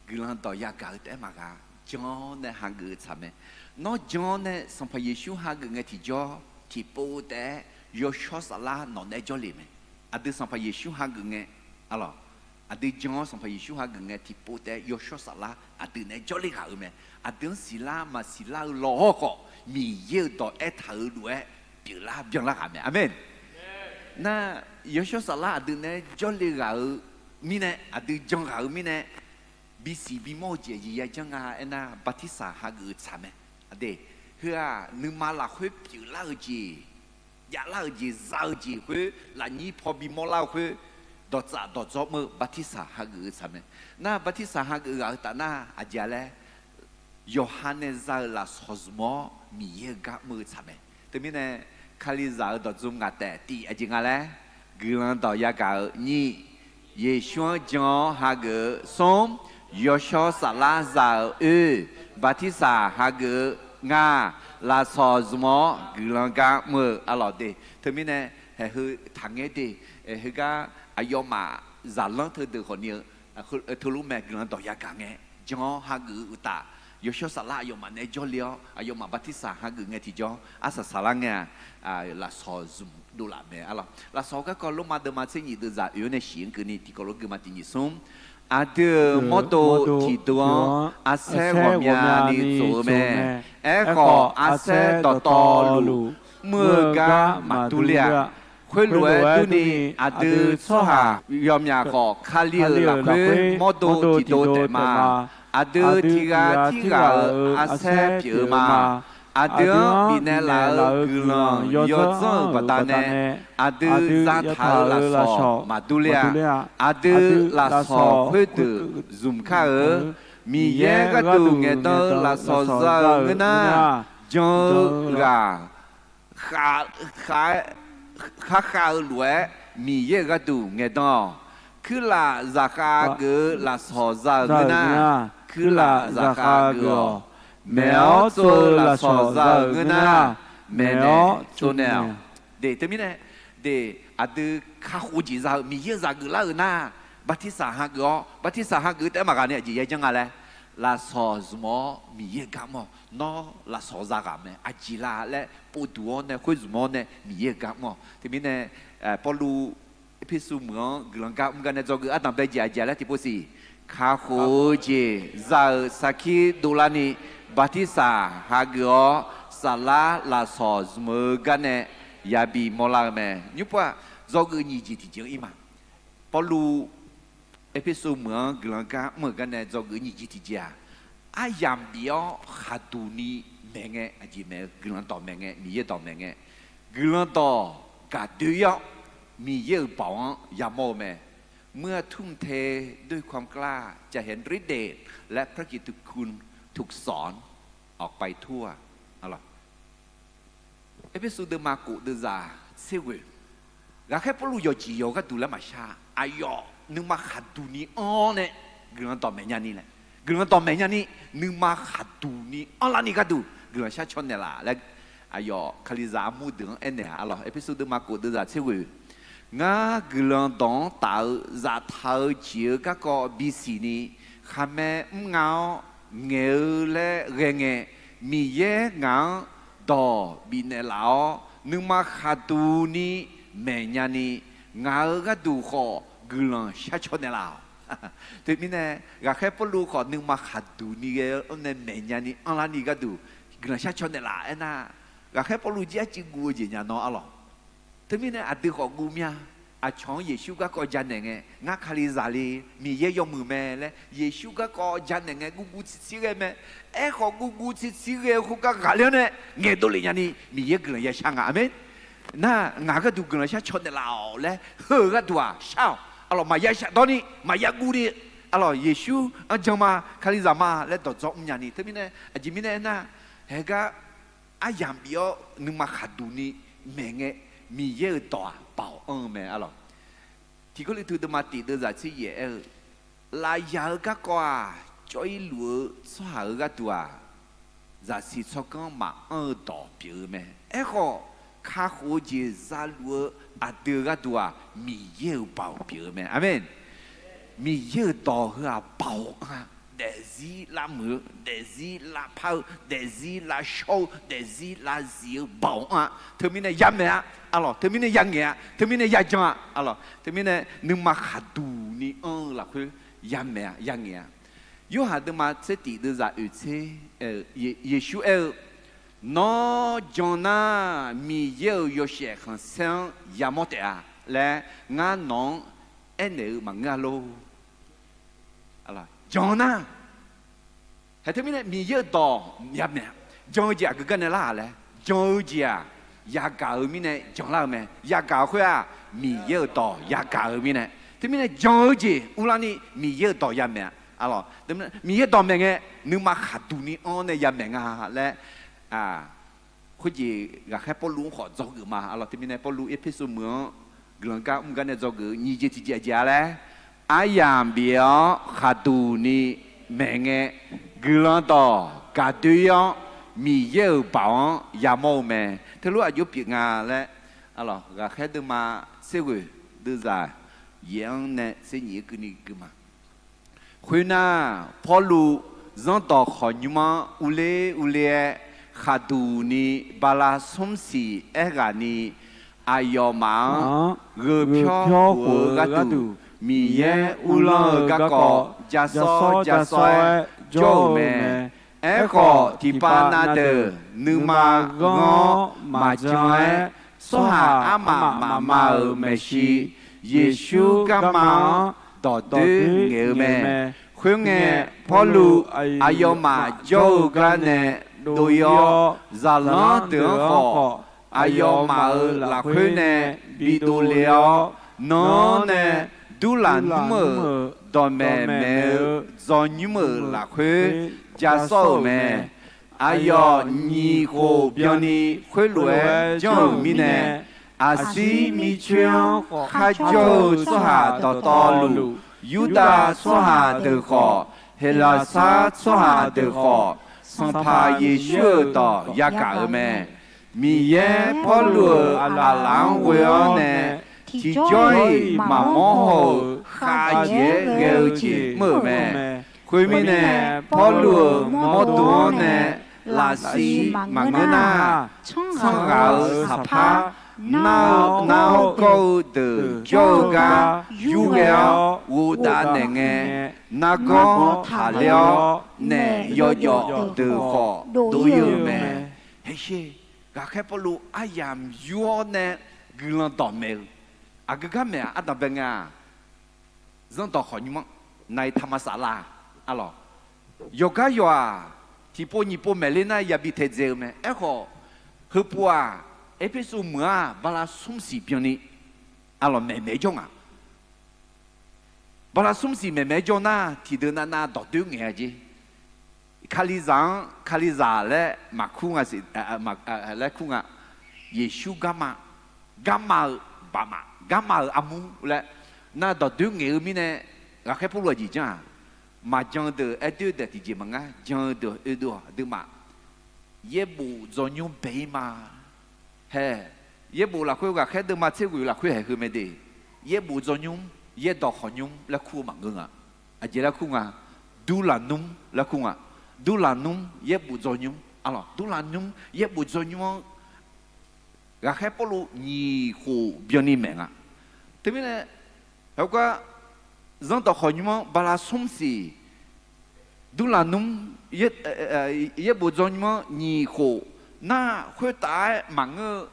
Guiqlanq dawq yagaq-eu taef-aer maqgha, jan-awr nae hageuf-eu tsaq mae. Nawr jan-awr nae Sanqpaq Yeqsur hageuf ngae tiqjawr, tiqpov taef-aer Yawshawr Saflar nawq naeq-aer jawrle mae. Aqdui Sanqpaq Yeqsur hageuf ngae, alawq, aqdui jan-awr Sanqpaq Yeqsur hageuf ngae tiqpov taef-aer Yawshawr Saflar aqdui naeq-aer jawrle ghaq-eu mae. Aqdui-anr siqlar maqsiq lar-eu lawhawr khawf, Miqyaer-euq dawq aertaq-euq lof-aer pyeuflar byanlar ghaq mae. Aqmeq. Nar, Yawshawr Saflar aqdui naeq-aer jawrle ghaq-eu mirnae, aqdui jan ghaq-eu mirnae, bisiq bimawr-eu jeq aqjeq ya janr nga aernar, bartirsaq hageuf-eu tsaq mae. Aqde, heu-aq nuima lafkhoer pyeuflar-eu jeq, javlar-eu jeq, za-eu jeq khoer lafnyir paw bimawr lar-eu khoer, dawqtsaf dawqdzawr mr-eu bartirsaq hageuf-eu tsaq mae. Nar, bartirsaq hageuf ghaq-eu taf nar aqjeq-a laer, yawqha nae za-euq lafsawq zmq-awr Miqyaer-euq gar mr-eu tsaq mae. Teumirnae, Kalizaq-euq dawqdzmr ngaq taef tif aqjeq nga laer, guiqlanq dawq yagaq-eu nyiq, Yeqsur-anr jan-awr hageuf-eu smr, Yawshawr Saflar zaq-euq oer, bartirsaq hageuf-eu ngaq, lafsawq zmq-awr guiqlanq gar mr-eu arlawq de. Teumirnae, haeq heu taqngaer de, heugar aqyawfmaf zaqlanr teudeuq khawfni-eu teulof mae guiqlanq dawq yagaq ngae, jan-awr hageuf-eu uqtaf, Yawshawr Saflar aqyawfmaf naeq-aer jawrle-awr, aqyawfmaf bartirsaq hageuf ngae tiqjawr arsaq saqlar ngae-aq, lafsawq zmq dovlaf mae arlawq. Lafsawq garkawv lormav deuvma tser nyiq deuvzaq oeq-awr nae shiq-anr keuvni tiqkawv lof geuma tiq nyiq smr. Aqdui-euq mawrdov tiqdov-anr arsaer ghawqmyani tsof-eu mae. Aerkhawf, arsaer dawqtawvluf mr-eu gar maqdur ler-a. Khoerlof-aer durni, aqdui tsawrhaq yawmyaq khawf, Kali-euq lafkhoer mawrdov tiqdov taef ma. Aqdui tiqghaq tirghaq-euq arsaer pyeuf-eu ma. Aqdui-anr bifnaeq laf-euq guiqlanq yawdzanr-euq baqdanae, aqdui zataq-euq lafsawq maqdur ler-a. Aqdui lafsawq khoerdeuq zmq kar-eu. Miqyaer gharduq ngaeqdan-eu lafsawq za-euq ngeur nar, jan-eu ghaq kharkhav-eu lof-aer Miqyaer-euq gharduq ngaeqdan-awq. Kuirlaf zaqkhav geuf-eu lafsawq za-euq ngeur nar, kuirlaf zaqkhav geuf-awq. Maeq-awr tsov-eu lafsawq za-euq ngeur nar, maeqnaeq tsovnaeq-awq. De, teumirnae, de, aqdui kakhof jeq za-eu Miqyaer-euq zaq geuflar-euq nar, bartirsaq hageuf-awr, bartirsaq hageuf taef-aer maqghaq ni aqjeq yajanr nga laer, lafsawq zmq-awr Miqyaer-euq gar mr-awq. Nawr lafsawq za ghaq mae, aqjeq la laer povduq-awr nae khoer zmq-awr nae Miqyaer-euq gar mr-awq. Teumirnae, Pawrluv Erpersu meuq-anr guiqlanq gar mr gar nae dzawgeuf ardanq bae jeq aqjeq laer tiqpov siq. Kakhof-eu jeq za-euq sarkir dovlarni, bartirsaq hageuf-awr, saflar lafsawq zmq-eu gar nae yabi mawrlar-eu mae. Nymrpov-aq, dzawgeuf nyiq jeq tiqjeq-anr ir ma. Pawrluv Erpersu meuq-anr guiqlanq gar mr-euq gar nae dzawgeuf nyiq jeq tiqjeq-aq, aryamq bif-awr khaqduq ni maeqngae, aqjeq maeq-eu guiqlanq dawq maeqngae, Miqyaer dawq maeqngae, guiqlanq dawq gaqdoe ir-awr, Miqyaer-euq baoq-anr yamawr-eu mae. เมื่อทุ่มเทด้วยความกล้า จะเห็นฤทธิ์เดช และพระกิตติคุณถูกสอนออกไปทั่ว Erpersu deuvma kof deuvzaq tser ghoeq. Ghaqkhaer Pawrluv yawqjeq yawq-eu gharduq laer maqshar. Aqyawf nuima khaqduq ni anr-awr nae guiqlanq dawqmaeq nyani laer, guiqlanq dawqmaeq nyani, nuima khaqduq ni anrlar ni gharduq guiqlanq shar caw naeqlaf laer, aqyawf Kalizaq armur deuq-anr aernaeq-a lawq. Erpersu deuvma kof deuvzaq tser ghoeq. Ngar guiqlanq dawq-anr taf-eu zaftaq-eu jeq-eu garkawv bisiq ni, khaqmae mr nga-awr ngaeq-eu laer ghae ngae, Miqyaer ngaq-anr dawq bifnaeq laf-awr, nuima khaqduq ni maeq nyani, ngaq-euq gharduq khawf guiqlanq shar caw naeqlaf-awq. Teumirnae, ghaqkhaer Pawrluv khawf nuima khaqduq ni ghae-awr nae maeq nyani anrlar ni gharduq guiqlanq shar caw naeqlaf aernar, ghaqkhaer Pawrluv jir arcuiv guv-eu jeq nya nawr arlawq. Teumirnae aqdui khawf guv mir-a. Aqcawq-anr Yeqsur garkawv janaeq ngae, ngar Kalizaq le, Miqyaer yawmuiq mae laer Yeqsur garkawv janaeq ngae guvguv tsirtsir ghae mae. Aerkhawf guvguv tsirtsir ghae-eu khoergar ghaqler-awr nae ngaeqdov lef nyani Miqyaer guiqlanq yashar nga. Aqmeq. Nar ngaq gharduq guiqlanq shar caw naeqlaf-awq laer heu-eu gharduq-aq shar-awq. Arlawq, maqya shafdawr ni, maqya guv ni, arlawq, Yeqsur-anr jan ma, Kalizaq ma laer dawqdzawr mr nyani. Teumirnae aqjeq mirnae aernar, haegar aryamq bif-awr nuima khaqduq ni maeqngae, Miqyaer-euq dawq-aq baoq anr-eu mae arlawq. Tiq Gawrliqtu deuvma tiq deuvzaq tser yaef aer-eu, lafyaq-eu garkawv-aq, cawv-ir luf-eu tsawrhaq-euq gharduq-aq, zaqsiq tsawrganr maqanr-eu dawq pyeuf-eu mae. Aerkhawf, kakhof-eu jeq zaluf-eu aqdui-eu gharduq-aq, Miqyaer-euq baoq pyeuf-eu mae. Aqmeq. Miqyaer-euq dawq heu-aq baoq anr-a. Daefzir lavmuiq-eu, daefzir lavpar-eu, daefzir lavshawr-eu, daefzir lavzif-eu baoq anr-a. Teumirnae yamaeq-a. Arlawq, teumirnae yangaeq-a. Teumirnae yajan-a. Arlawq, teumirnae nuima khaqduq ni anr-eu lafkhoer yamaeq-a, yangaeq-a. Yorhaq deuvma tser tiq deuvzaq oeq tser, Yeqsur aer-eu, Nawr jan nar, Miqyaer-euq yawshaef khanqsaer-anr yamawr taef-a laer ngar nawq-anr aernaeq-eu maqngeur-a lor. Jan nar, haeq teumirnae Miqyaer-euq dawq yamaeq-a. Jan-eu jeq aqgeu gar nae lar-aq laer, jan-eu jeq-aq yagaq-euq mirnae janlar-eu mae. Yagaq-eu khoer-aq, Miqyaer-euq dawq yagaq-euq mirnae. Teumirnae jan-eu jeq uvlarni Miqyaer-euq dawq yamaeq-a. Arlawq, Miqyaer dawq maeqngae, nuima khaqduq ni anr nae yamaeq nga laer, khoerjeq ghaqkhaer Pawrluv-anr khawf dzawgeuf ma. Arlawq, teumirnae Pawrluv Erpersu meuq-anr guiqlanq gar mr gar nae dzawgeuf-eu nyiq jeq tiqjeq aqjeq-a laer, aryamq bif-awr khaqduq ni maeqngae, guiqlanq dawq gaqdoe-ir-awr, Miqyaer-euq baoq-anr yamawr-eu mae. Teulof aqjox pyeuf nga laer, arlawq, ghaqkhaer deuvma tser ghoeq deuvzaq yaef-anr nae tser nyiq-eu keuvni gui ma. Khoernar, Pawrluv zanrdawq khawqnymr-anr urler urler-aer, khaqduq ni bala smr siq aerghaqni aqyawfmaf-anr gheu pyawr khof-eu gharduq, Miqyaer uvlanr-eu garkawv jasawr jasawr-aer jawr-euq mae. Aerkhawf, tiqpav na deuq nuima ghanr-awr maqjan-aer, tsawrhaq armaf mafma-euq maeqshi, Yeqsur garma-anr dawqdoer ngaeq-eu mae. Khoerngae, Pawrluv aqyawfmaf jawr-eu gar nae dov-ir-awr, zaqlanr deuq-anr khawf aqyawfmaf-euq lafkhoer nae bidov le-awr, nanr nae Durlaqnmr-euq dawqmaeq maeq-eu dzawnymr-euq lafkhoer ja sawr-euq mae. Aqyawf nyiq khof byanni khoerlof-aer janr-euq mirnae, aqsir mircoer-anr kharjawr-eu tsawrhaq dawqtawvluf, Yurdav tsawrhaq deuq khawf, Heqlaqsar tsawrhaq deuq khawf, Sanqpaq Yeqsur-euq dawq yagaq-euq mae. Miqyaer Pawrluv-euq aqlaf-anr ghoe-awr nae, tiqjawr-iq maqmawr haw-euq khavjeq-aer ghae-eu jeq mr-euq mae. Khoermirnae, Pawrluv-euq mawrdo-anr nae lafsiq maqngeur nar, tsanr ghaq-euq saqpar nar-eu nar-awr gawr-eu deuq jawr-eu gar yurghae-awr ghofdav naeq ngae, nargawr taqler-awr naef yawjawf deuq khawf dov-ir-euq mae. Heqshe, ghaqkhaer Pawrluv aryamq yur-awr nae guiqlanq dawqmaeq-eu, aqgeu gar maeq-aq ardanqbae ngae-aq, zanrdawq khawf nymr-anr naiq taqmaq saflar. Arlawq, yawqgar yawq-aq, tiqpov nyiq pov maeqler nar yabi taedzae-eu mae. Aerkhawf, heupov-aq, Erpersu meuq-aq bala smr siq byanni, arlawq, maeqmaeq jawr nga. Bala smr siq maeqmaeq jawr nar, tiqdeuq navnav dawqdoer ngaeq-a jeq. Kalizaq-anr Kalizaq laer maqkur nga siq, laer kur nga. Yeqsur garma, garma-euq baqmaf, garma-euq armur laer nar dawqdoer ngaeq-eu mirnae, ghaqkhaer Pawrluv aqjeq janr-aq, maqjan-eu deuq aerdoer-eu daef tiqjeq maqngar, jan-eu deuq oedov-awq aqduimaf. Yaerbof dzawnymr bae-ir ma. Hae, yaerbof lafkhoer ghaqkhaer deuvma tser ghoeq lafkhoer haeq heu mae de. Yaerbof dzawnymr, yaerdawq khawqnymr laer kur-eu maqngeur nga. Aqjeq laer kur nga, durlaqnmr laer kur nga. Durlaqnmr yaerbof dzawnymr, arlawq, durlaqnmr yaerbof dzawnymr-anr ghaqkhaer Pawrluv nyiq khof byanni maeq nga. Teumirnae, heugar zanrdawq khawqnymr-anr bala smr siq, durlaqnmr yaerbof dzawnymr-anr nyiq khof nar, khoertav-aer maqngeur-eu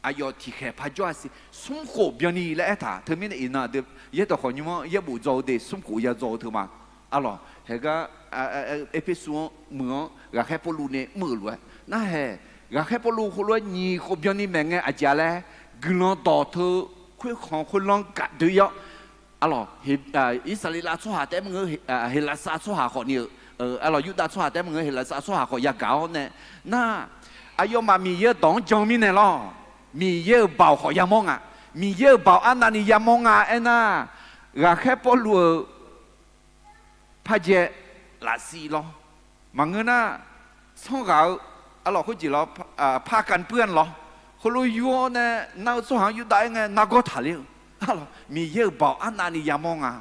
aqyawf tiqkhaeq par jawr-a siq, smr khof byanni laer aertaq. Teumirnae iqnan aqdui yaerdawq khawqnymr-anr yaerbof dzaw-eu de, smr khof ya dzaw-eu teuma. Arlawq, heugar Erpersu-anr meuq-anr ghaqkhaer Pawrluv nae mr-euq lof-aer narhae, ghaqkhaer Pawrluv heulof-aer nyiq khof byanni maeq ngae aqjeq-a laer, guiqlanq dawq teu khoerkhanq khoerlanr gaqdoe-ir-awr, arlawq, Irsaqleqlav tsawrhaq taef-aer maqngeur, Heqlaqsar tsawrhaq khawf ni-eu, arlawq, Yurdav tsawrhaq taef-aer maqngeur, Heqlaqsar tsawrhaq khawf yagaq-awr nae nar, aqyawfmaf Miqyaer-euq dawq-anr jan mirnae lawr, Miqyaer-euq baoq khawf yamawr nga. Miqyaer-euq baoq arnavni yamawr nga aernar, ghaqkhaer Pawrluv-euq parjae lafsiq lawr, maqngeur nar, tsanr ghaq-eu, arlawq, khoerjeq lawr, par kan puir-anr lawr, heulof yur-awr nae nar-eu tsawrhaq-anr Yurdav aer ngae nargawr taqler-eu, arlawq, Miqyaer-euq baoq arnavni yamawr nga.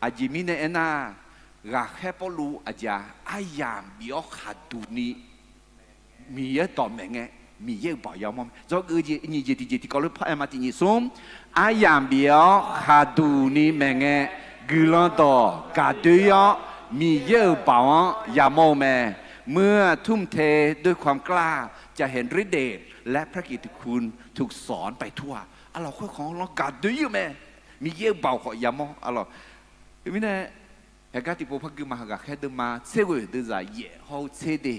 Aqjeq mirnae aernar, ghaqkhaer Pawrluv aqjeq-aq aryamq bif-awr khaqduq ni Miqyaer dawqmaeq ngae, Miqyaer-euq baoq yamawr mae. Dzawgeuf jeq nyiq jeq tiqjeq tiqkawv lof par aer ma. Tiq nyiq smr, aryamq bif-awr khaqduq ni maeq ngae, guiqlanq dawq gaqdoe-ir-awr, Miqyaer-euq baoq-anr yamawr-eu mae. Muiq-aq turmq te doekhanq klar จะเห็นฤทธิ์เดช และพระกิตติคุณถูกสอนไปทั่ว arlawq, khoerkhanq-anr lanr gaqdoe-ir-eu mae. Miqyaer-euq baoq khawf yamawr, arlawq. Teumirnae, haeqgar tiqpov par gui ma. Ghaqkhaer deuvma tser ghoeq deuvzaq yaef hawr-eu tser de.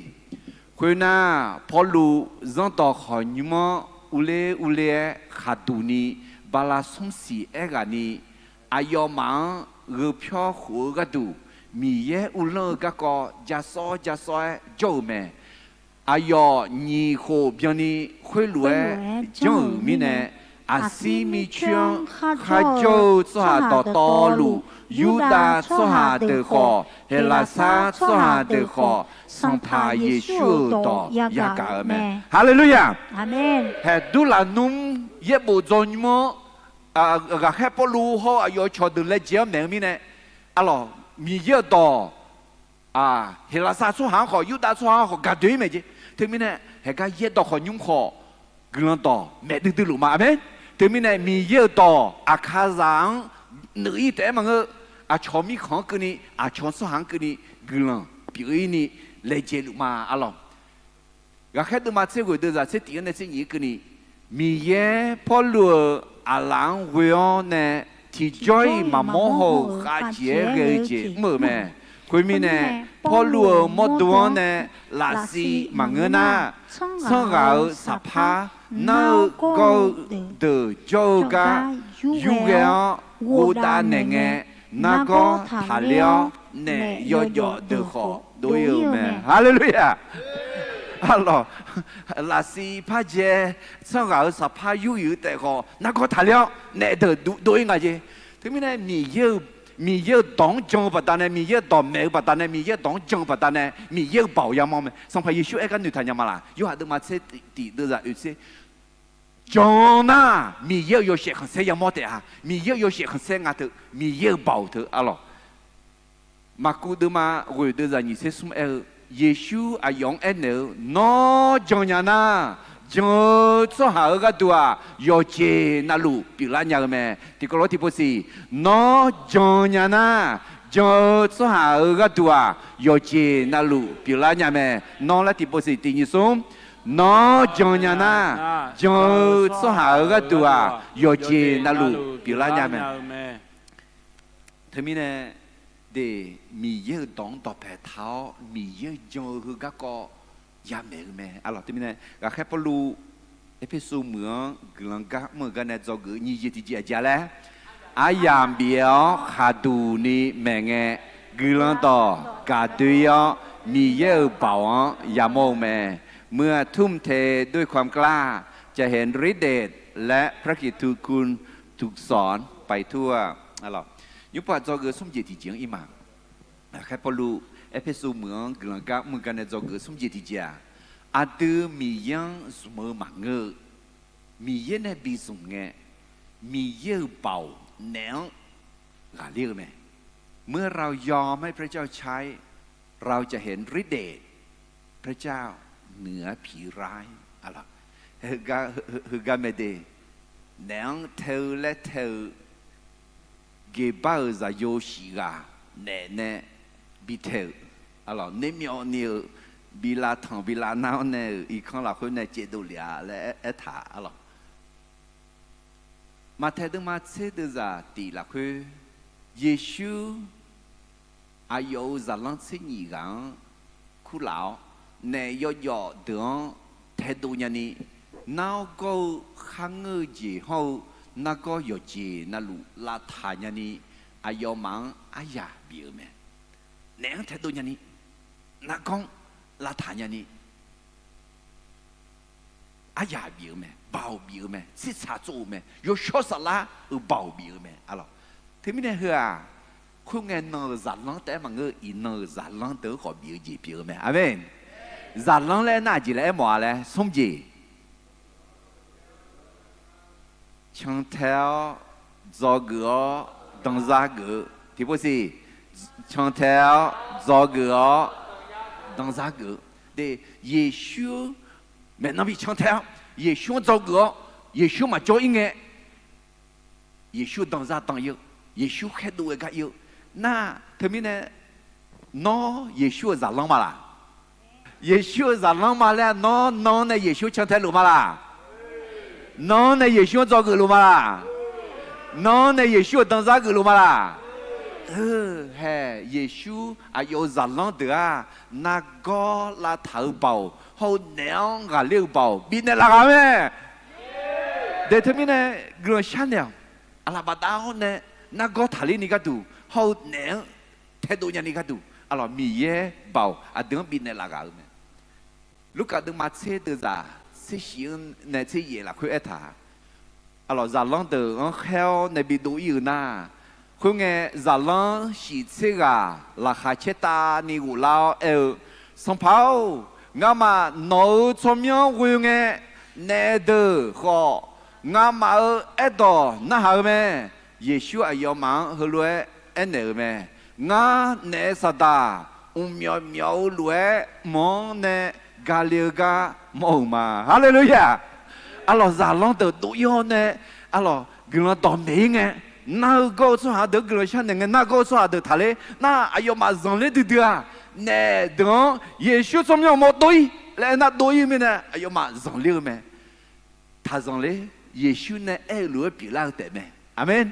Khoernar, Pawrluv zanrdawq khawqnymr-anr urler urler-aer khaqduq ni bala smr siq aerghaq ni, aqyawfmaf-anr gheu pyawr khof-eu gharduq Miqyaer uvlanr-eu garkawv ja sawr ja sawr-aer jawr-euq mae. Aqyawf nyiq khof byanni khoerlof-aer janr-euq mirnae, aqsir mircoer-anr kharjawr-eu tsawrhaq dawqtawvluf, Yurdav tsawrhaq deuq khawf, Heqlaqsar tsawrhaq deuq khawf, Sanqpaq Yeqsur-euq dawq yagaq-euq mae. Haleluya! Hae, durlaqnmr yaerbof dzawnymr-anr ghaqkhaer Pawrluv hawr-eu aqyawf cawqdeuq laejae-anr maeq-eu mirnae, arlawq, Miqyaer-euq dawq Heqlaqsar tsawrhaq-anr khawf, Yurdav tsawrhaq-anr khawf gaqdoe-ir mae jeq. Teumirnae, haeqgar yaerdawq khawqnymr khawf guiqlanq dawq maeq duidui luf ma. Aqmeq. Teumirnae Miqyaer-euq dawq aqkaqzaq-anr nuif-ir taef-aer maqngeur, aqcawq mirkhanq-anr keuvni, aqcawq tsawrhaq-anr keuvni guiqlanq pyeuf-ir ni laejae luf ma, arlawq. Ghaqkhaer deuvma tser ghoeq deuvzaq tser tiq-anr nae tser nyiq-anr keuvni, Miqyaer Pawrluv-euq aqlaf-anr ghoe-awr nae tiqjawr-iq maqmawr haw-euq khavjeq-aer ghae-eu jeq mr-euq mae. Khoermirnae, Pawrluv-euq mawrdo-anr nae lafsiq maqngeur nar, tsanr ghaq-euq saqpar nar-eu gawr-eu deuq jawr-eu gar yurghae-awr ghofdav naeq ngae, nargawr taqler-awr naef yawjawf deuq khawf dov-ir-eu mae. Haleluya! Arlawq, lafsiq par jae, tsanr ghaq-euq saqpar yur-ir-eu taef khawf nargawr taqler-awr naef deuq dov-ir nga jeq. Teumirnae Miqyaer-eu, Miqyaer-euq dawq-anr jan-eu baqdanae, Miqyaer-euq dawqmaeq-eu baqdanae, Miqyaer-euq dawq-anr jan-eu baqdanae Miqyaer-euq baoq yamawr mae. Sanqpaq Yeqsur aer gar noeqtaq nya ma laq? Yorhaq deuvma tser tiq deuvzaq oeq tser jan nar, Miqyaer-euq yawshaef khanqsaer yamawr taef-a. Miqyaer-euq yawshaef khanqsaer nga teu, Miqyaer-euq baoq teu arlawq. Maqkuv deuvma ghoeq deuvzaq nyiq tser smr aer-eu, Yeqsur aqyawf-anr aernaeq-eu, Nawr jan nya nar, jan-eu tsawrhaq-euq gharduq-aq, yawqjeq navluf pyeuflar nya-eu mae. Tiqkawv lof tiqpov siq, Nawr jan nya nar, jan-eu tsawrhaq-euq gharduq-aq, yawqjeq navluf pyeuflar nya mae. Nawr laer tiqpov siq tiq nyiq smr, Nawr jan nya nar, jan-eu tsawrhaq-euq gharduq-aq, yawqjeq navluf pyeuflar nya mae. Teumirnae, de, Miqyaer-euq dawq-anr dawqpae taq-awr, Miqyaer-eu jan-eu heu garkawv yamaeq-eu mae. Arlawq, teumirnae, ghaqkhaer Pawrluv Erpersu meuq-anr guiqlanq gar mr-euq gar nae dzawgeuf-eu nyiq jeq tiqjeq aqjeq-a laer, aryamq bif-awr khaqduq ni maeqngae, guiqlanq dawq gaqdoe-ir-awr, Miqyaer-euq baoq-anr yamawr-eu mae. เมื่อทุ่มเทด้วยความกล้า จะเห็นฤทธิ์เดชและพระกิตติคุณ ถูกสอนไปทั่ว Nymrpov-aq dzawgeuf smr jeq tiqjeq-anr ir ma. Ghaqkhaer Pawrluv Erpersu meuq-anr guiqlanq gar mr-eu gar nae dzawgeuf smr jeq tiqjeq-aq, aqdui Miqyaer-anr zmq-eu maqngeur-eu, Miqyaer nae bi zmq ngae, Miqyaer-euq baoq naef-anr ghaqler-eu mae. เมื่อเรายอมให้พระเจ้าใช้ เราจะเห็นฤทธิ์เดช พระเจ้าเหนือผีร้าย Heugar mae de, naef-anr tae-eu laer tae-eu geqbar-euq zaqyo shif ghaq naef nae bi tae-euq, arlawq, nermyawvni-euq bi lavtanq bi lavnar-awr nae-euq irkanr lafkhoer nae caevdov lef-a laer aertaq, arlawq. Maqtaeq deuvma tser deuvzaq tiq lafkhoer, Yeqsur aqyawf-euq zaqlanr tser nyif ghaq-anr kurlaf-awr, naef yawjawf deuq-anr taedov nyani, nar-awr gawr-eu kharngeur-eu jeq hawr-eu nargawr yawqjeq navluf lavtaq nyani, aqyawfmaf-anr aryaq bif-eu mae. Naef-anr taedov nyani, nargawr-anr lavtaq nyani, aryaq bif-eu mae, baoq bif-eu mae, tsirtsaq tsov-eu mae, yawshawr saflar-euq baoq bif-eu mae, arlawq. Teumirnae heu-aq, khoerngae nan-euq zaqlanr taef-aer maqngeur, iqnan-euq zaqlanr deuq-anr khawf bif-eu jeq pyeuf-eu mae. Aqmeq. Zaqlanr laer nar aqjeq laer aermawf-a laer smr jeq. Cantae-awr, dzawgeuf-awr, danzar geuf-eu. Tiqpov siq, cantae-awr, dzawgeuf-awr, danzar geuf-eu. De, Yeqsur maeqnan bi cantae-awr, Yeqsur-anr dzawgeuf-awr, Yeqsur maqjawr-ir ngae, Yeqsur danzar dan-ir-eu, Yeqsur khaerdov-aer gar ir-eu. Nar, teumirnae, nawr Yeqsur-euq zaqlanr ma laq? Yeqsur-euq zaqlanr ma laer nawr, nawr nae Yeqsur cantae luf ma laq? Nawr nae Yeqsur-anr dzawgeuf luf ma laq? Nawr nae Yeqsur-euq danzar geuf luf ma laq? Hae, Yeqsur aqyawf-euq zaqlanr deuq-aq, nargawr lavtaq-eu baoq hawr-eu naef-anr ghaqler-eu baoq bifnaeq laf ghaq-eu mae. De, teumirnae guiqlanq sharnaeq-awq. Aqlaf bafdav-awr nae nargawr taqler ni gharduq hawr-eu naef-anr taedov nyani gharduq, arlawq, Miqyaer baoq aqdui-anr bifnaeq laf ghaq-eu mae. Lurkaf deuvma tser deuvzaq tser shif-anr nae tser yaef lafkhoer aertaq, arlawq, zaqlanr deuq-anr khaer-awr nae bidov-ir-euq nar, khoerngae zaqlanr shif tser ghaq laqkhaq caertavni ghoflar-awr aer-eu, Sanqpaq-or, ngamaf nawq-euq tsawrmyanr ghoe ngae, naef deuq khawf ngamaf-euq aerdawq narhaq-eu mae. Yeqsur aqyawfmaf-anr heulof-aer aernaeq-euq mae. Ngar naef saqdaq mqmyawf myawf-eu lof-aer mq-anr nae gale-eu gar mawr-euq ma. Haleluya! Arlawq, zaqlanr deuq dov-ir-awr nae, arlawq, guiqlanq dawqmaeq-ir ngae, nar-eu gawr-eu tsawrhaq deuq-anr guiqlanq sharnaeq ngae, nar gawr-eu tsawrhaq deuq taqler nar, aqyawfmaf zanqler duidui-aq, naef deuq-anr Yeqsur tsawrmyanr mawr dov-ir laer aernar dov-ir mirnae, aqyawfmaf zanqler-eu mae. Taq zanqler. Yeqsur nae aer-eu lof-aer pyeuflar-eu taefmae. Aqmeq.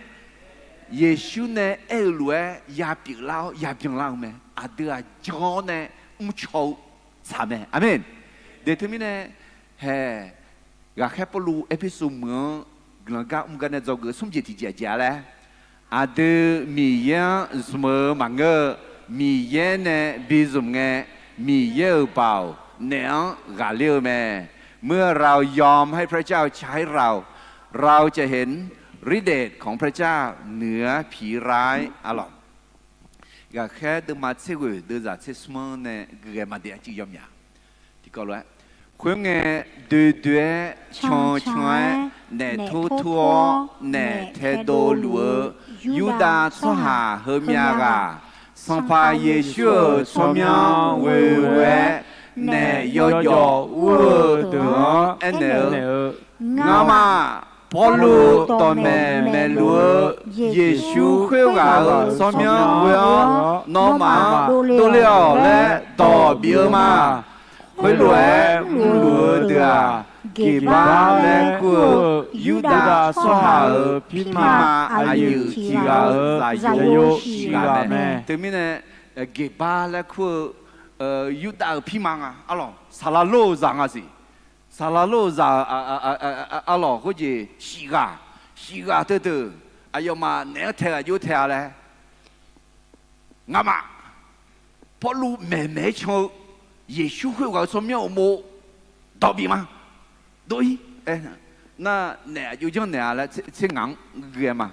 Yeqsur nae aer-eu lof-aer ya pyeuflar-awr ya byanlar-eu mae. aqdui-aq jan-awr nae mrcaw-eu tsaq mae. Aqmeq. De teumirnae, hae, ghaqkhaer Pawrluv Erpersu meuq-anr guiqlanq gar mr gar nae dzawgeuf smr jeq tiqjeq-aq jeq-a laer, aqdui Miqyaer-anr zmq-eu maqngeur-eu, Miqyaer nae bi zmq ngae, Miqyaer-euq baoq naeq-anr ghaqler-eu mae. เมื่อเรายอมให้พระเจ้าใช้เรา เราจะเห็นฤทธิ์เดชของพระเจ้าเหนือผีร้าย Aqlawq, ghaqkhaer deuvma tser ghoeq deuvzaq tser smr-anr nae guiqghae maqdaef arcuiv yawmyaq. Tiqkawv lof-aer, khoerngae, doe doe-aer, can can-aer, naeq tur tur-awr, naeq taedov luf-eu Yurdav tsawrhaq heumyav ghaq, Sanqpaq Yeqsur-euq tsawrmyanr ghoe ghoe-aer naeq yawjawf ur-eu deuq-anr aernaeq-eu, Ngamaf, Pawrluv dawqmaeq maeqluf-eu Yeqsur khoerghaq-euq tsawrmyanr ghoe-awr, nawmaf-anr dovle-awq laer dawq bif-eu ma. Khoerlof-aer mrluf-eu deuq-aq, Geqbar laer kur-eu Yurdav tsawrhaq-euq pirma aqyuif tiq ghaq-euq zaqyo shif ghaq mae. Teumirnae, Geqbar laer kur-eu Yurdav-euq pirma nga. Arlawq, saqlaq lor-euq zaq nga siq. Saqlaq lor-euq zaq-euq arlawq khoerjeq shif ghaq, shif ghaq teudeuq aqyawfmaf naeq-anr tae ghaq jov tae-a laer, ngamaf, Pawrluv maeqmaeq-aer can-eu Yeqsur khoerghaq-euq tsawrmyanr uqmov dawq bif ma. Dov-ir aer, nar naeq aqjox janrnaeq-a laer tser ngaq-anr ghae ma.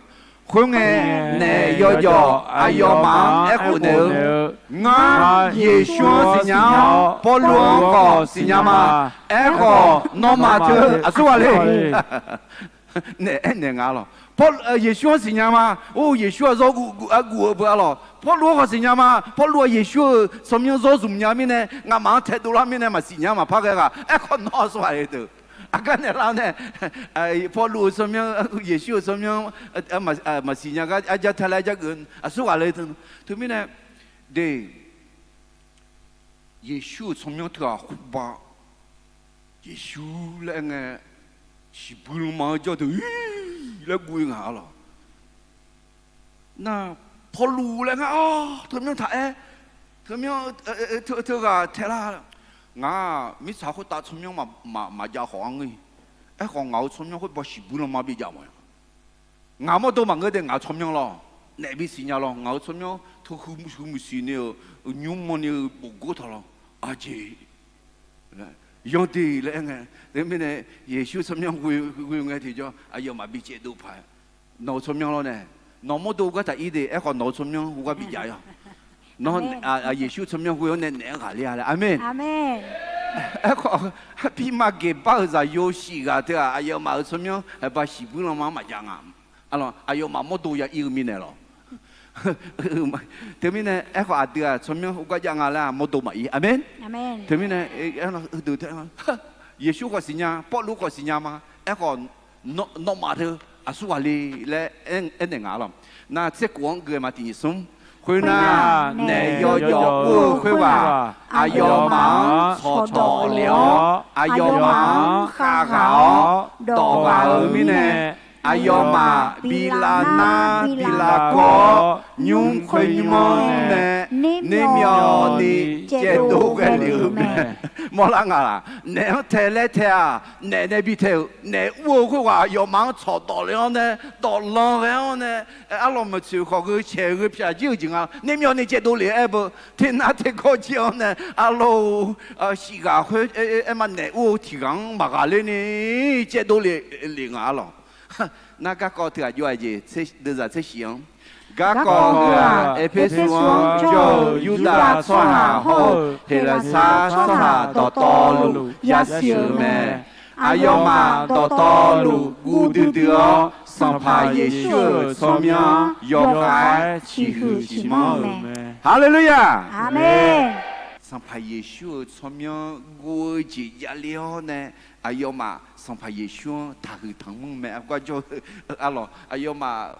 Khoerngae, naeq yawjawf aqyawfmaf-anr aerkhof naeq-eu, Ngar Yeqsur-anr siqnya-awr, Pawrluv-anr khawf siqnya ma. Aerkhawf, nawmaf teu aqsur ghaq le. Naeq aernaeq nga lawq. Pawr, Yeqsur-anr siqnya ma. Or, Yeqsur-aq zawr guv, guv-eu beu-a lawq. Pawrluv-anr khawf siqnya ma. Pawrluv-aq Yeqsur-euq tsawrmyanr zawr zmq nya mirnae, ngamaf-anr taedov lar mirnae maqsiq nya maqpar ghae ghaq. Aerkhawf nawr aqsur ghaq le teu. Aqgar naeq lar-awr nae, Pawrluv-euq tsawrmyanr, Yeqsur-euq tsawrmyanr maqsiq nya gar arjar tae laer arjar geuf aqsur ghaq le teu. Teumirnae, de, Yeqsur-euq tsawrmyanr teughaq khoerba, Yeqsur laer aer ngae, siqbuir lanma-anr jawr deuq laer guv-ir nga arlawq. Nar, Pawrluv laer ngar-awr teumyanr taq-aer, teumyanr teughaq taelar, ngaq-aq mirtsaq khoertav tsawrmyanr maqjav khawf-anr ngeur-ir. Aerkhawf ngaq-euq tsawrmyanr khoerba siqbuir lanma bijav mawf-a. Ngaq mawrdo maqngeur de, ngaq-euq tsawrmyanr lawr, naef bisiq nya lawr, ngaq-euq tsawrmyanr teuhuiq muiqsiq ni-euq, nymr manni-eu bofgov taq lawr, aqjeq yanrdeuq laer aer ngae, teumirnae Yeqsur tsawrmyanr ghoe ngae tiqjawr aqyawfmaf bi caevdov paq-aer, nawq-euq tsawrmyanr lawr nae, nawq mawrdo gar taq-ir de, aerkhawf nawq-euq tsawrmyanr hu gar bijav-ir-awq. Nawr, Yeqsur tsawrmyanr ghoe-awr nae naef-anr ghaqler-a laer. Aqmeq. Aerkhawf, pirma Geqbar-euq zaqyo shif ghaq teughaq aqyawfmaf-euq tsawrmyanr haeqba siqbuir lanma-anr maqjav nga. Aqlawq, aqyawfmaf mawrdo ya ir-eu mirnae lawq. Teumirnae aerkhawf aqdui-aq tsawrmyanr uvgar jav nga laer-aq mawrdo maqir. Aqmeq. Teumirnae, Yeqsur khawf siqnya, Pawrluv khawf siqnya ma. Aerkhawf, nawmaf teu aqsur ghaq le laer aernaeq nga lawq. Nar tserkhof-anr gui-eu ma tiqnyiq smr. Khoernar, naef yawjawf ur-eu khoerghaq aqyawfmaf-anr tsawqdawq lef-awr, aqyawfmaf-anr khavghaq-awr dawqghaq-eu mirnae, aqyawfmaf bi lavnar bi lavkawr-awr, nymr khoer nymr-anr nae nermyawvni caevdov ghae lef-eu mae. Mawrlar nga laq? Naef-anr tae laer tae-aq, naef nae bi tae-euq, naef ur-eu khoerghaq aqyawfmaf-anr tsawqdawq lef-awr nae, dawqlan ghae-awr nae, arlawq maeqtsoeq khawf gheu caeq gheu pyaq jir-eu jeq nga. Nermyawvni caevdov lef-aer beu, ternar tergawr jir-awr nae, arlawq-eu, shif ghaq khoer aer ma, naef ur-eu tiq ghaq-anr maqghaqler ni caevdov lef lef nga arlawq. Nar garkawv teughaq jov-aq jeq, deuvzaq tser shif-anr. Garkawv heu-aq, Erpersu-anr jawr-eu Yurdav tsawrhaq hawr-eu Heqlaqsar tsawrhaq dawqtawvluf yasiq-euq mae. Aqyawfmaf dawqtawvluf guv duidui-awr, Sanqpaq Yeqsur-euq tsawrmyanr yawkhav-aer ciqhuiq ciqmanr-euq mae. Haleluya! Sanqpaq Yeqsur-euq tsawrmyanr guv-eu jeq javle-awr nae, aqyawfmaf Sanqpaq Yeqsur-anr taqhuiq tanqmanr mae. Argar jawr-eu arlawq, aqyawfmaf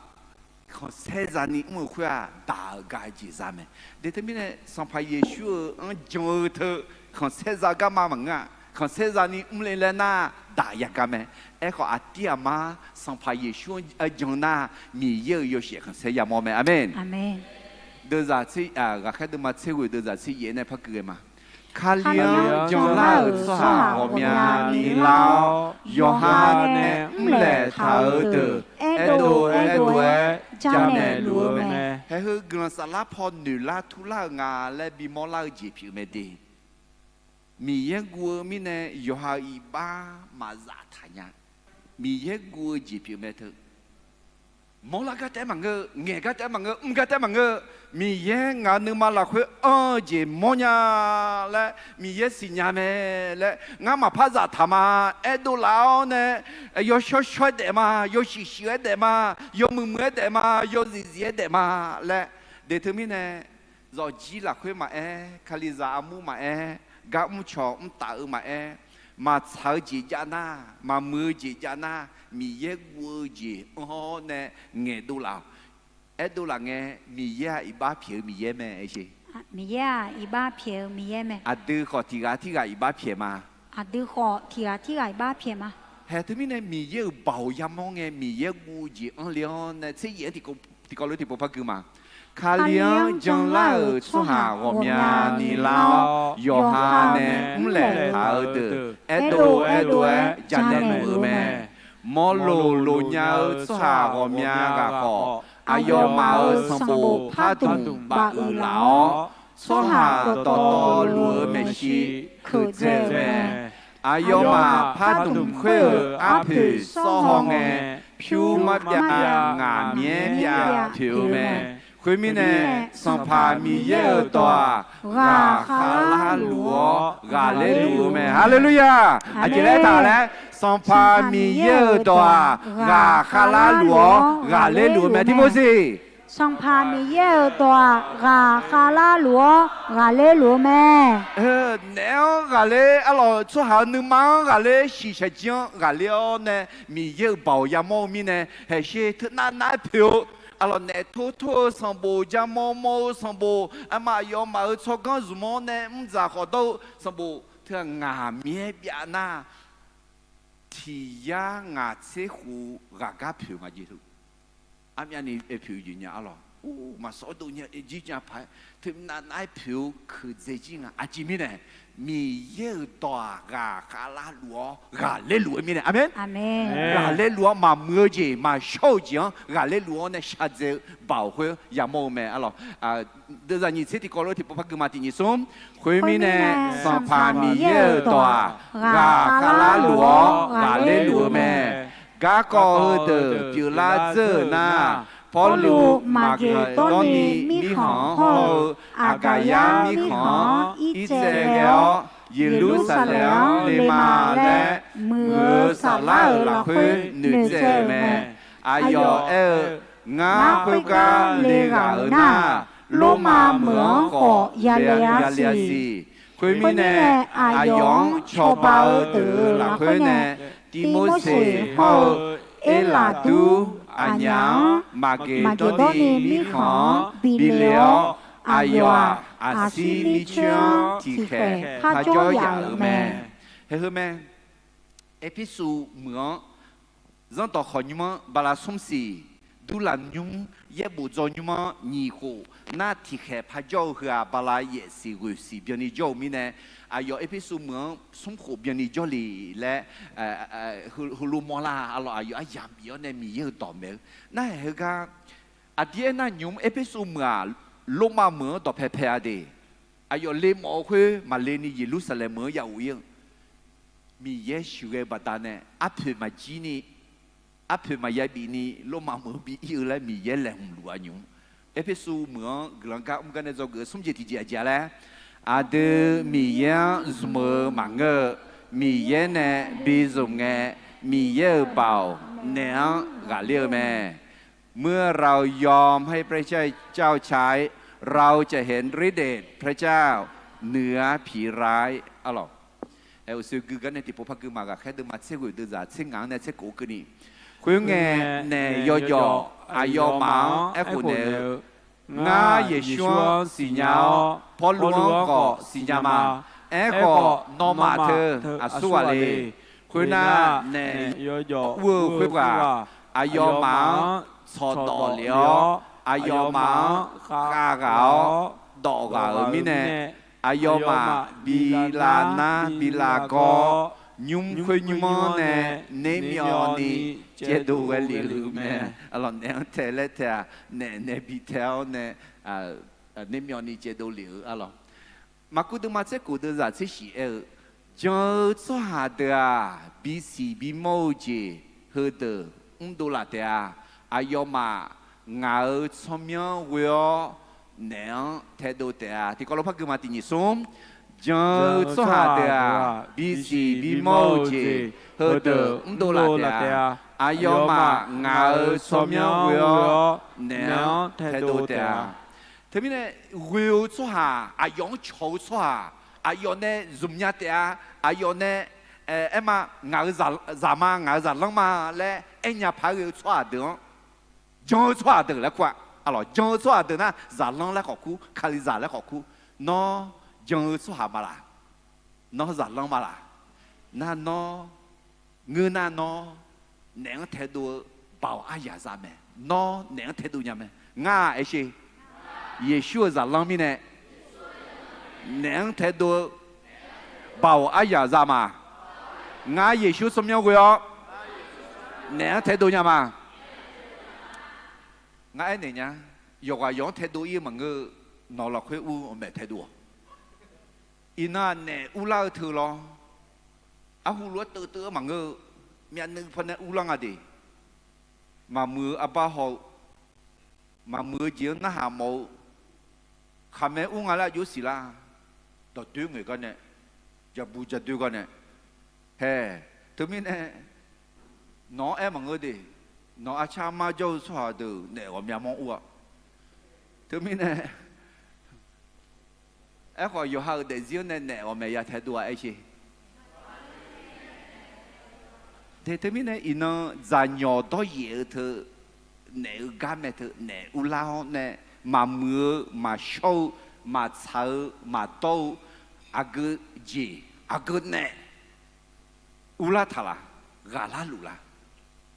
khanqsaer zani mr-eu khoer-aq, daq-euq gaq-eu jeq za mae. De teumirnae Sanqpaq Yeqsur-euq-anr jan-eu teu khanqsaer za garma maqngeur-a. Khanqsaer zani mr le laer nar, daq yaga mae. Aerkhawf aqdir aqmar Sanqpaq Yeqsur-anr jan nar, Miqyaer-euq yawshaef khanqsaer yamawr mae. Aqmeq. Deuvzaq tser, ghaqkhaer deuvma tser ghoeq deuvzaq tser yaef nae par gui ghae ma. Kali-anr janlar-euq tsawrhaq ghawqmyani lar-awr, yawqha nae mrlaeq taq-euq deuq aerdov aerdov-aer jamaeq luf-eu mae. Haeq heu guiqlanq saflar paw noeqlar turlar-eu nga laer bimawr lar-eu jeq pyeuf-eu mae de. Miqyaer guv-eu mirnae yawqha-euq iqbax maqzaf taq nya. Miqyaer guv-eu jeq pyeuf mae teu. Mawrlar gar taef-aer maqngeur-eu, ngaeq gar taef-aer maqngeur-eu, mr gar taef-aer maqngeur-eu, Miqyaer ngaq-euq nuima lafkhoer anr-eu jeq mawrnya laer Miqyaer siqnya mae laer, ngar maqpar zaftaq ma, aerdov laf-awr nae, yawshawr shawr-aer daef ma, yawshuif shuif-aer daef ma, yawmuiq muiq-aer daef ma, yawzif zif-aer daef ma laer. Deq teumirnae, zawqjir lafkhoer maqaer, kalizaq armur maqaer, gar mr cawq mr taf-eu maqaer, maqtsaq-eu jeq jav nar, maqmuiq-eu jeq jav nar, Miqyaer guv-eu jeq anr-awr nae ngaeqdov laf-awq. Aerdov laf ngae, Miqyaer-aq iqbax pyaeq-eu Miqyaer mae. Miqyaer-aq iqbax pyaeq-eu Miqyaer mae. Aqdui khawf tiq ghaq tirghaq iqbax pyaeq ma. Aqdui khawf tiq ghaq tirghaq iqbax pyaeq ma. Haeq teumirnae Miqyaer-euq baoq yamawr ngae, Miqyaer guv-eu jeq anr le-awr nae tser yaef-anr tiqkawv lof-aer tiqpov par gui ma. Kali-anr janlar-euq tsawrhaq ghawqmyani lar-awr, yawqha nae mrlaeq taq-eu deuq aerdov aerdov-aer jamaeq luf-eu mae. Mawrloq loq nya-eu tsawrhaq ghawqmya ghaq khawf, aqyawfmaf-euq sanqbof pardmq bafuiq laf-awr, tsawrhaq dawqtawvluf-eu maeqshi keuqdzae-euq mae. Aqyawfmaf pardmq khoer-euq arpoeq sawr haw ngae, pyur marbyav ngaq myaer byav poeq-eu mae. Khoermirnae, Sanqpaq Miqyaer-euq dawq-aq, ghaq khavlar luf-awr ghaqler luf-eu mae. Haleluya! Aqjeq laer taq laer, Sanqpaq Miqyaer-euq dawq-aq, ghaq khavlar luf-awr ghaqler luf-eu mae. Tiq mawrsiq, Sanqpaq Miqyaer-euq dawq-aq, ghaq khavlar luf-awr ghaqler luf-eu mae. Naef-anr ghaqler, arlawq tsawrhaq-euq nuima-anr ghaqler, shiqshaq jir-anr ghaqler-awr nae, Miqyaer-euq baoq yamawr-eu mirnae, haeqsher teunav nav-aer poeq-eu, arlawq naef tor tor-eu sanqbof, ja mawr mawr-eu sanqbof, arma aqyawfmaf-euq tsawrganr zmq-anr nae mrdzaq khawf dawr-eu sanqbof teughaq ngaq myaer byav nar, tiq yar ngaq tser khof ghaq gar poeq nga jeq teu. Armyavni aer poeq jeq nya arlawq. Or, maqsawr dov nya jir nya paq-aer teunav nav-aer poeq-eu keuqdzae jir nga. Aqjeq mirnae, Miqyaer-euq dawq-aq, ghaq khavlar luf-awr ghaqler luf-eu mirnae. Aqmeq. Ghaqler luf-awr maqmuiq-eu jeq, maqshawr-eu jeq-anr ghaqler luf-awr nae shaqdzae-eu baoq khoer yamawr-eu mae arlawq. Deuvzaq nyiq tser tiqkawv lof-aer tiqpov par gui ma. Tiq nyiq smr. Khoermirnae, Sanqpaq Miqyaer-euq dawq-aq, ghaq khavlar luf-awr ghaqler luf-eu mae. Garkawv heudeuq pyeuflar dzeur-euq nar, Pawrluv Maqgeqdawrni mirkhanq-anr hawr-eu Aqgaqyar mirkhanq-anr irtsaev ghae-awr, Yeqlursaqlaeq-anr le ma laer muiq-eu saflar-euq lafkhoer noeqtsaev-euq mae. Aqyawf aer-eu, Ngar khoergar le ghaq-euq nar, Lormav meuq-anr khawf yale-a siq. Khoermirnae, aqyawf-anr cawba-eu deuq-euq lafkhoer nae, Tivmorseq hawr-eu Erlaqdur aqnyaf-anr Maqgeqdawrni mirkhanq-anr bile-awr, aqyawf-aq, aqsir mircoer-anr tiqkhaeq parjawr yaf-euq mae. Haeq heu mae. Erpersu meuq-anr zanrdawq khawq nymr-anr bala smr siq, durlaf nymr yaerbof dzaw nymr-anr nyiq khof nar, tiqkhaeq parjawr-eu heu-aq, bala yaef siq ghoeq siq byanni jawr-eu mirnae, aqyawf Erpersu meuq-anr smr khof byanni jawrle laer, heulof mawrlar arlawq, aqyawf aryamq bif-awr nae Miqyaer-euq dawq maeq-eu nar, haeq heugar aqdir aernar, nymq-mr Erpersu meuq-aq, Lormav meuq-anr dawqpae pae-a de. Aqyawf le mawf-eu khoer maqle ni Yeqlursaqlaeq meuq-anr ya of ir-eu, Miqyaer sheuqghae-eu baqdanae arpoeq maqjir ni, arpoeq maqya bif ni Lormav meuq-anr bi ir-eu laer Miqyaer laeqhmq luf-a nymq-mr. Erpersu meuq-anr guiqlanq gar mr gar nae dzawgeuf-eu smr jeq tiqjeq aqjeq-a laer, aqdui Miqyaer-anr zmq-eu maqngeur-eu, Miqyaer nae bi zmq ngae, Miqyaer-euq baoq naeq-anr ghaqler-eu mae. เมื่อเรายอมให้พระเจ้าเจ้าใช้ เราจะเห็นฤทธิ์เดชพระเจ้าเหนือผีร้าย arlawq. Aer-eu sui gui gar nae tiqpov par gui ma. Ghaqkhaer deuvma tser ghoeq deuvzaq tser ngaq-anr nae tser kof keuvni. Khoerngae, naeq yawjawf aqyawfmaf-anr aerkhof naeq-eu, Ngar Yeqsur-anr siqnya-awr, Pawrluv-anr khawf siqnya ma. Aerkhawf, nawmaf teu aqsur ghaq le. Khoernar, naeq yawjawf ur-eu khoerghaq aqyawfmaf-anr tsawqdawq lef-awr, aqyawfmaf-anr khavghaq-awr dawf ghaq-euq mirnae, aqyawfmaf bi lavnar bi lavgawr, nymr khoer nymr-anr nae nermyawvni caevdov ghae lef-euq mae. Arlawq, naef-anr tae laer tae-aq, naef nae bi tae-awr nae nermyawvni caevdov lef-eu arlawq. Maqkuv deuvma tser kof deuvzaq tser shif aer-eu, jan-eu tsawrhaq deuq-aq, bisiq bimawr-eu jeq heudeuq mrdov laf taef-a. Aqyawfmaf ngaq-euq tsawrmyanr ghoe-awr naef-anr taedov taef-a. Tiqkawv lof par gui ma. Tiq nyiq smr. Jan-eu tsawrhaq deuq-aq, bisiq bimawr-eu jeq heudeuq mrdov laf taef-a. Aqyawfmaf ngaq-euq tsawrmyanr ghoe-awr naef-anr taedov taef-a. Teumirnae, ghoe-eu tsawrhaq, aqyawf-anr cawq-eu tsawrhaq, aqyawf nae zmq nya taef-a, aqyawf nae, aer ma, ngaq-euq zaq ma, ngaq-euq zaqlanr ma laer aernya paq-aer ghoe-eu tsawrhaq deuq-anr, jan-eu tsawrhaq deuq laer kur-a. Arlawq, jan-eu tsawrhaq deuq nar, zaqlanr laer khawf kur, Kalizaq laer khawf kur. Nawr jan-eu tsawrhaq ma laq? Nawr zaqlanr ma laq? Nar nawr, ngeur nar nawr naef-anr taedov-eu baoq aryaq za mae. Nawr naef-anr taedov nya mae. Ngar-aq, aer sher, Yeqsur-euq zaqlanr mirnae naef-anr taedov-eu baoq aryaq za ma. Ngar Yeqsur tsawrmyanr ghoe-awr naef-anr taedov nya ma. Ngar aernaeq nya, yawqghaq yawq-anr taedov ir-eu maqngeur-eu, nawq lafkhoer ur-eu ghawqmaeq taedov-awq. Iqnan-aq, naef urlar-eu teu lawr. Arhu lof-aer teuv teuv-aer maqngeur-eu, myavnuiv pawnae urlar nga de. Maqmuiq-eu arbar haw-eu, maqmuiq-eu jeq-anr narhaq mawf-eu, khaqmae ur nga laer aqjox siqlar, dawqdoer ngaeq gar nae, jabu jadoer gar nae, hae, teumirnae, nawq-anr aer maqngeur de, nawq arcar armar jawr-eu tsawrhaq deuq naef ghawqmya mawr ur-a. Teumirnae, aerkhawf yawqha-euq daefzir-anr nae naef ghawqmaeq ya taedov-a aer sher. De teumirnae iqnan dzaqnyawq dawryaef-eu teu, naef-eu gar mae teu, naef urlar-awr nae, maqmuiq-eu, maqshawr-eu, maqtsaq-eu, maqdawr-eu, aqgeu jeq, aqgeu naef urlar taq laq, ghaqlar luf laq?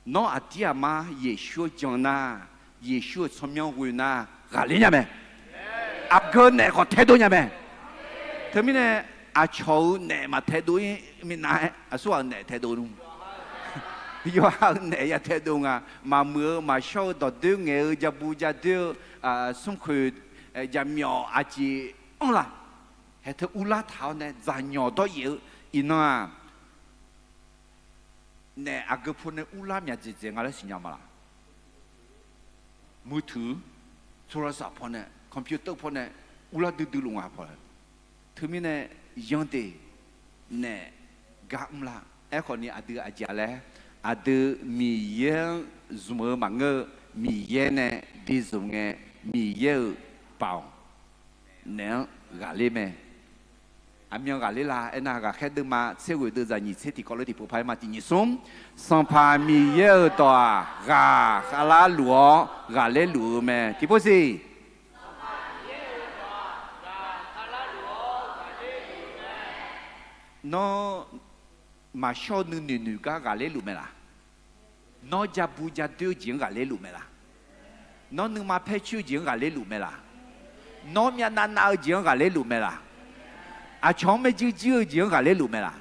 Nawr aqdir aqmar Yeqsur-anr jan nar, Yeqsur-euq tsawrmyanr ghoe nar, ghaqler nya mae. Aqgeu naef khawf taedov nya mae. Teumirnae, aqcawq-euq naef maqtaedov ir minav-aer aqsurghaq-euq naef taedov nmr. Yawqha-euq naef ya taedov nga. Maqmuiq-eu, maqshawr-eu, dawqdoer ngaeq-eu, jabu jadoer-eu, smrkhoeq, jaqmyawf aqjeq anr laq? Hae teu urlar taq-awr nae dzaqnyawq dawryaef-eu iqnan-aq, naef aqgeu paw nae urlar myaq dzaeqdzaeq nga laer siqnya ma laq? Muiqtuiq, โทรศัพท์ paw nae, computer paw nae urlar duidui luf nga paw-a. Teumirnae, yandeq naef gar mr lar. Aerkhawfni aqdui aqjeq-a laer, aqdui Miqyaer-anr zmq-eu maqngeur-eu, Miqyaer nae bi zmq ngae, Miqyaer-euq baoq naef-anr ghaqler mae. Aqmyan ghaqler la? Aernar, Ghaqkhaer deuvma tser ghoeq deuvzaq nyiq tser tiqkawv lof tiqpov paq-aer ma. Tiq nyiq smr. Sanqpaq Miqyaer-euq dawq-aq, ghaq khavlar luf-awr ghaqler luf-eu mae. Tiqpov siq. Nawr maqshawr-eu nuinoeq noeq gar ghaqler luf mae laq? Nawr jabu jadoer-eu jeq-anr ghaqler luf mae laq? Nawr nuima paer coer-eu jeq-anr ghaqler luf mae laq? Nawr myavnav nav-eu jeq-anr ghaqler luf mae laq? Aqcawq-anr maerjuir juir-eu jeq-anr ghaqler luf mae laq?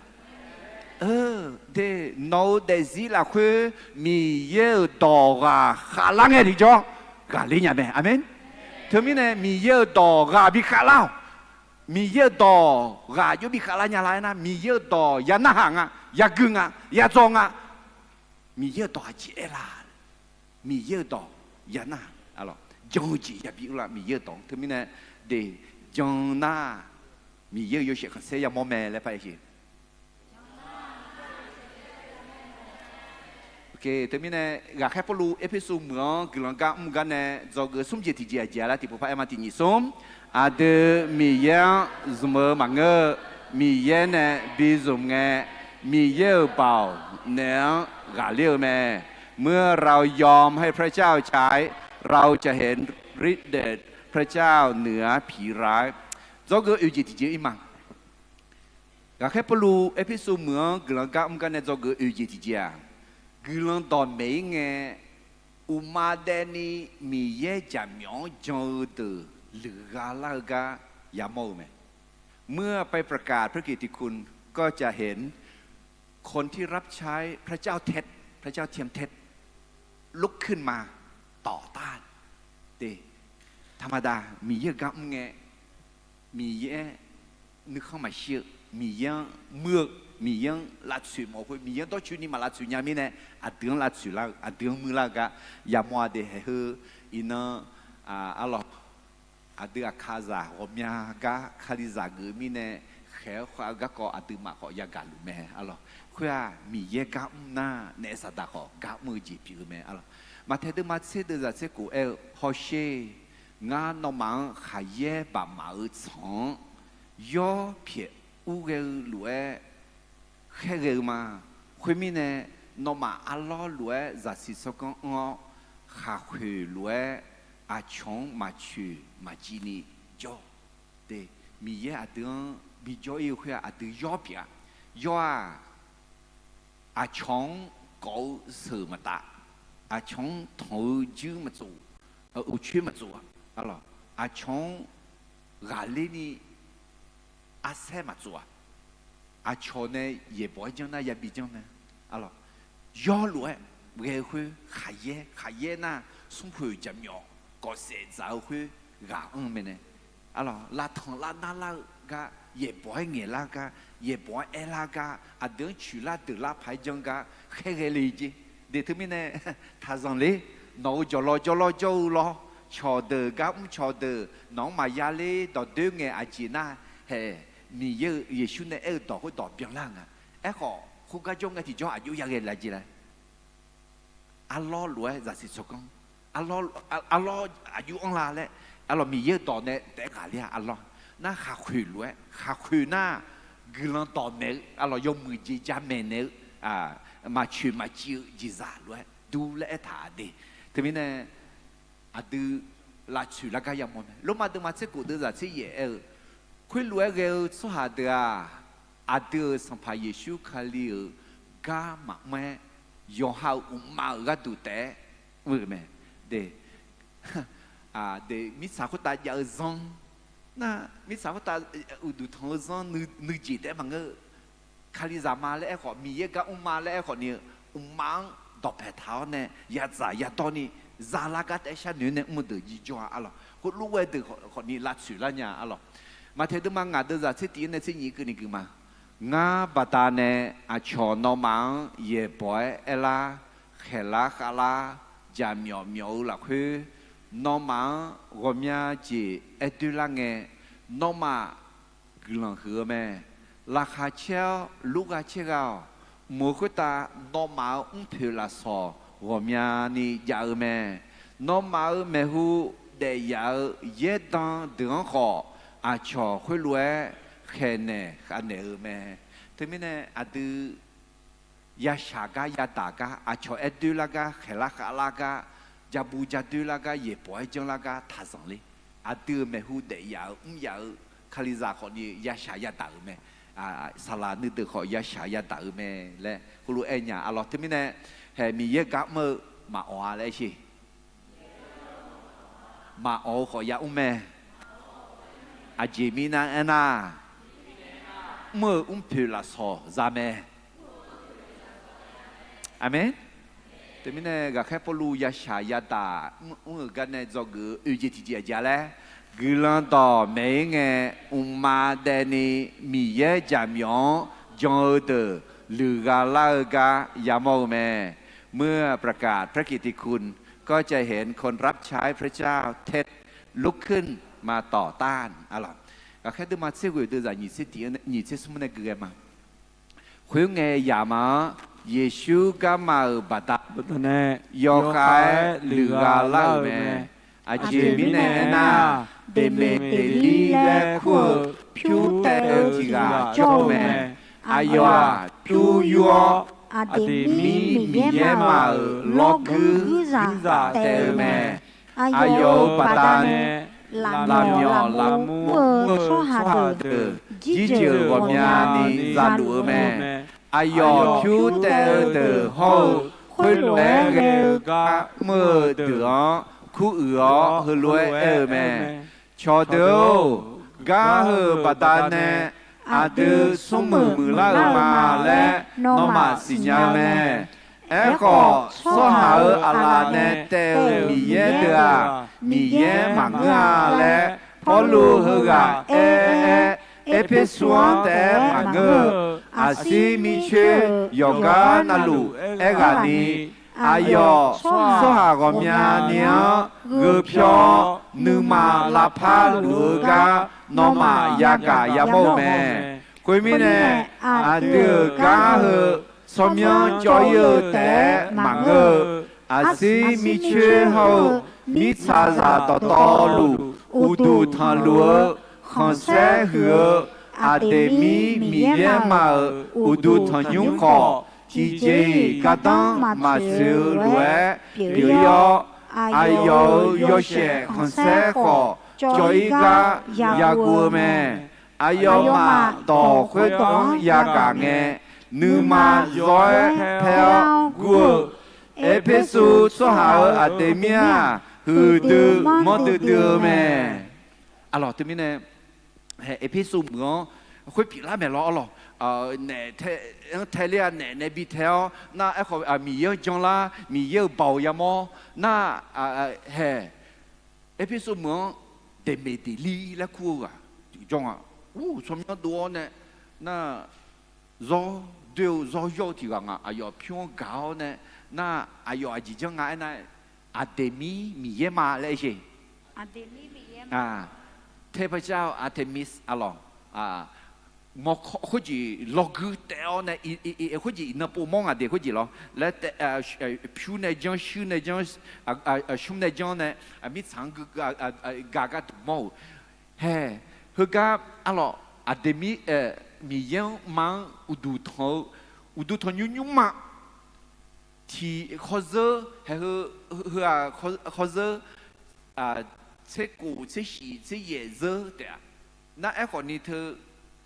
De, nawq-euq daefzir lafkhoer Miqyaer-euq dawq ghaq khavlar ngae tiqjawr ghaqler nya mae. Aqmeq. Teumirnae Miqyaer-euq dawq ghaq bi khavlar-awq. Miqyaer-euq dawq ghaq jov bi khavlar nya la aernar, Miqyaer-euq dawq ya narhaq nga, ya gui nga, ya dzaw nga. Miqyaer-euq dawq aqjeq aer la? Miqyaer-euq dawq ya nar, jan-eu jeq yabi ur la Miqyaer-euq dawq-anr. Teumirnae, de, jan nar, Miqyaer-euq yawshaef khanqsaer yamawr mae laer par-aer siq. Teumirnae, Ghaqkhaer Pawrluv Erpersu meuq-anr guiqlanq gar mr gar nae dzawgeuf smr jeq tiqjeq aqjeq-a laer tiqpov par-aer ma. Tiq nyiq smr. Aqdui Miqyaer-anr zmq-eu maqngeur-eu, Miqyaer nae bi zmq ngae, Miqyaer-euq baoq naeq-anr ghaqler-eu mae. เมื่อเรายอมให้พระเจ้าใช้ เราจะเห็นฤทธิ์เดชพระเจ้าเหนือผีร้าย Dzawgeuf oeq jeq tiqjeq ir ma. Ghaqkhaer Pawrluv Erpersu meuq-anr guiqlanq gar mr gar nae dzawgeuf oeq jeq tiqjeq-aq, guiqlanq dawqmaeq ir ngae, uqma daefni Miqyaer jaqmyawf-anr jan-eu deuq luiqgha lar-eu gar yamawr-eu mae. เมื่อไปประกาศพระกิตติคุณ ก็จะเห็นคนที่รับใช้พระเจ้าเท็จ พระเจ้าเทียมเท็จ ลุกขึ้นมาต่อต้าน Te, ธรรมดา Miqyaer-eu gar mr ngae, Miqyaer nuikhanr maqshir-eu, Miqyaer-anr muir-eu, Miqyaer-anr lavtsoeq mawf-eu khoer, Miqyaer-anr dawrcoeni maq lavtsoeq nya mirnae, aqdui-anr lavtsoeq lar-eu, aqdui-anr muir lar-eu gar yamawr-a de. Haeq heu iqnan, arlawq, aqdui aqkaqzaq ghawqmya gar Kalizaq geuf-eu mirnae khaeq-awr khav-eu garkawv aqduimaf khawf yagaq luf mae, arlawq. Khoer-aq, Miqyaer gar mr nar naef saqdaq khawf gar mr-eu jeq pyeuf-eu mae, arlawq. Maqtaeq deuvma tser deuv zaq tser khof aer-eu, Hawsher, ngar nawmaf-anr khaqyaer bafmaf-eu tsanq-anr yawr pyaeq ur ghae-eu lof-aer khaerghae-eu ma. Khoermirnae, nawmaf arlawr lof-aer zaqsiq tsawrganr anr-awr, khaqkhoeq lof-aer aqcawq-anr maqcoeq maqciv ni jawr. Te, Miqyaer aqdui-anr bijawr ir-eu khoer-aq, aqdui yawr pyeuf-a. Yawr-aq, aqcawq-anr kawf-eu sheuq maqtaf, aqcawq-anr tanq-eu juir maqtsov, uqcoer maqtsov-a, arlawq. Aqcawq-anr ghaqler ni arsaer maqtsov-aq, aqcawq nae yaeqbawq-aer janr nar yabi janr mae, arlawq. Yawr lof-aer ghae-eu khoer khaqyaer, khaqyaer nar smrkhoeq jaqmyawf kawfsaef dzaq-eu khoer ghaq anr-eu mae nae, arlawq, lavtanq lar nar lar-eu gar, yaeqbawq-aer ngaeqlar gar, yaeqbawq-aer aerlar gar, aqdui-anr coeqlar deuqlar paq-aer janr gar khaerghae le jeq. De teumirnae, taqzanq ler, nawq-euq jawqlawr jawrlawr jawr-eu lawr, cawqdeuq gar mr cawqdeuq nawq-anr maqya ler dawqdoer ngae aqjeq nar, haeq, Miqyaer-euq Yeqsur nae aer-eu dawq khoerdawq byanlar-eu nga. Aerkhawf khoergar jawr ngae tiqjawr aqjox yaghae la jeq laer. Arlawr lof-aer zaqsiq tsawrganr, arlawr aqjox anrla laer, arlawq, Miqyaer-euq dawq nae taef-aer ghaqler-a. Arlawr nar khaqkhoeq lof-aer, khaqkhoeq nar guiqlanq dawqmaeq-eu, arlawq, yawmuiq jeq jamaeq naeq-eu, maqcoeq maqciv-eu jeqzaq lof-aer dur laer aertaq-a de. Teumirnae aqdui lavtsoeq lar gar yamawr mae. Lormav deuvma tser khof deuv zaq tser yaef aer-eu, khoerlof-aer ghae-eu tsawrhaq deuq-aq, aqdui-euq Sanqpaq Yeqsur Kali-euq gar maqmr-aer, yawqha-euq uqmav-euq gharduq taef-aer mr-eu mae. De, de, mirtsaq khoertav jav-eu zanr nar, mirtsaq khoertav uqduq tanq-eu zanr nuijeq taef-aer maqngeur-eu, Kalizaq ma laer aerkhawf, Miqyaer gar mr ma laer aerkhawf ni-eu, mqmaq-anr dawqpaeq taq-awr nae yadzaq yadawr ni, zalar gar taef-aer sharnoeq nae mr-eu deuq jirjawr-a arlawq. Khoerlof-aer deuq khawf ni lavtsoeq lar nya arlawq. Maqtaeq deuvma ngaq deuv zaq tser tiq-ir nae tser nyiq keuvni gui ma. Ngar baqdanae aqcawq nawmaf-anr yaeqbawq-aer aerlar, khaeqlar khavlar, jaqmyawf myawf-eu lafkhoer, nawmaf-anr ghawqmya jeq aer doerlar ngae, nawmaf guiqlanq huiq-eu mae. Laqkhaq caer-awr lurgha caergha-awq. Mq-euq khoertav nawmaf-euq mrpoeq lafsawq ghawqmyani jav-eu mae. Nawmaf-euq maeqhu daefyaf-eu yaerdan deuq-anr khawf, aqcawq khoerlof-aer khaeqnaeq khavnaeq-eu mae. Teumirnae aqdui yashaq gar yadaq gar, aqcawq aer doerlar gar, khaeqlar khavlar gar, jabu jadoerlar gar, yaeqbawq-aer janrlar gar taqzanq ler. Aqdui-euq maeqhu daefyaf-eu mr yaf-eu Kalizaq khawf ni yashaq yadaq-euq mae. Saqlaq nuideuq khawf yashaq yadaq-euq mae laer heulof-aer nya arlawq. Teumirnae, haeq, Miqyaer gar mr-eu maqawq-a laer aer sher. Maqawq-eu khawf yamr mae. Aqjeq mirnae aernar, mr-euq mrpoeq lafsawq za mae. Aqmeq. Teumirnae ghaqkhaer Pawrluv yashaq yadaq mr-euq gar nae dzawgeuf-eu oeq jeq tiqjeq aqjeq-a laer, guiqlanq dawqmaeq-ir ngae, mqmaq daefni Miqyaer jaqmyawf-anr jan-eu deuq luiqgha lar-eu gar yamawr-eu mae. เมื่อประกาศพระกิตติคุณ ก็จะเห็นคนรับใช้พระเจ้าเท็จลุกขึ้นมาต่อต้าน arlawq. Ghaqkhaer deuvma tser ghoeq deuv zaq nyiq tser smr nae gui ghae ma. Khoerngae yamaf-anr Yeqsur garma-euq baqdanae yawkhav-aer luiqgha lar-euq mae. Aqjeq mirnae aernar, deqmeq deqlir laer kur-eu pyur taev-eu tiq ghaq jawr-eu mae. Aqyawf-aq pyur yur-awr, aqdui mir Miqyaer ma-euq lawrguir guirzaq taev-eu mae. Aqyawf-euq baqdanae lafmyawf lafmur mr-eu tsawrhaq deuq jirjeuq ghawqmyani zaluf-eu mae. Aqyawf pyur taev-eu deuq hawr-eu khoerlof-aer ghae-eu gar mr-eu deuq-anr kuruiq-awr heulof-aer aer-eu mae. Cawqdeuq-or, gar heu-euq baqdanae aqdui smrmuiq muiqlar-euq ma laer nawmaf siqnya-eu mae. Aerkhawf, tsawrhaq-euq aqlaf nae taef-euq miqyaer deuq-aq, miqyaer maqngeur-a laer, Pawrluv heughaq aer-aer, Erpersu-anr taef-aer maqngeur-eu, aqsir mircoer yawqgar navluf aerghaqni, aqyawf tsawrhaq ghawqmyani-anr gheu pyawr-awr, nuima lavpar luf-eu gar nawmaf yagaq yamawr-eu mae. Khoermirnae, aqdui-euq gar heu tsawrmyanr cawv-ir-eu taef-aer maqngeur-eu, aqsir mircoer hawr-eu mirtsaqzaq dawqtawvluf uqduq tanqluf-eu khanqsaer huiq-eu Aqdeqmir miqyaer ma-euq uqduq tanqnymr khawf, tiqjeq-iq gardanr maqtsoeq-eu lof-aer pyeuf-ir-awr, aqyawf-euq yawshaef khanqsaer khawf cawv-ir gar yaguv-eu mae. Aqyawfmaf dawq khoerdawq-anr yagaq ngae, nuima zawr-aer paer-awr gur-eu Erpersu tsawrhaq-euq Aqdeqmir-aq, huiqdui manrdui dui-eu mae. Arlawq teumirnae, Erpersu meuq-anr khoer pyeuflar maeq lawr arlawq. Naef tae, anr tae ler-a naef nae bi tae-awr nar, aerkhawf Miqyaer-anr janlar, Miqyaer-euq baoq yamawr nar, hae, Erpersu meuq-anr Deqmeqdeqlir laer kur-eu ghaq jawr nga. Ur, tsawrmyanr dov-awr nae, nar, zawr doer-eu zawr yawr-eu tiq ghaq nga. Aqyawf pyur-anr gaq-awr nae, nar, aqyawf aqjeq janr nga aernar, Aqdeqmir miqyaer ma laer aer-eu. Aqdeqmir miqyaer ma. Taepacar-eu Artemis arlawq, mawrkawr khoerjeq lawrguir taev-awr nae, khoerjeq iqnan pov mawr ngaq de khoerjeq lawr laer taev, pyur nae janr, shuir nae janr, shmr nae janr nae, mirtsaq-anr gaq gar duq mawr-euq. Hae, heugar arlawq Aqdeqmir miqyaer-anr ma-anr uqduq tanq-eu, uqduq tanqnymr nymrma tiq khawzeur, hae heu, heu-aq khawzeur tser kof tser shif tser yaef zeur taef-a. Nar aerkhawf ni teu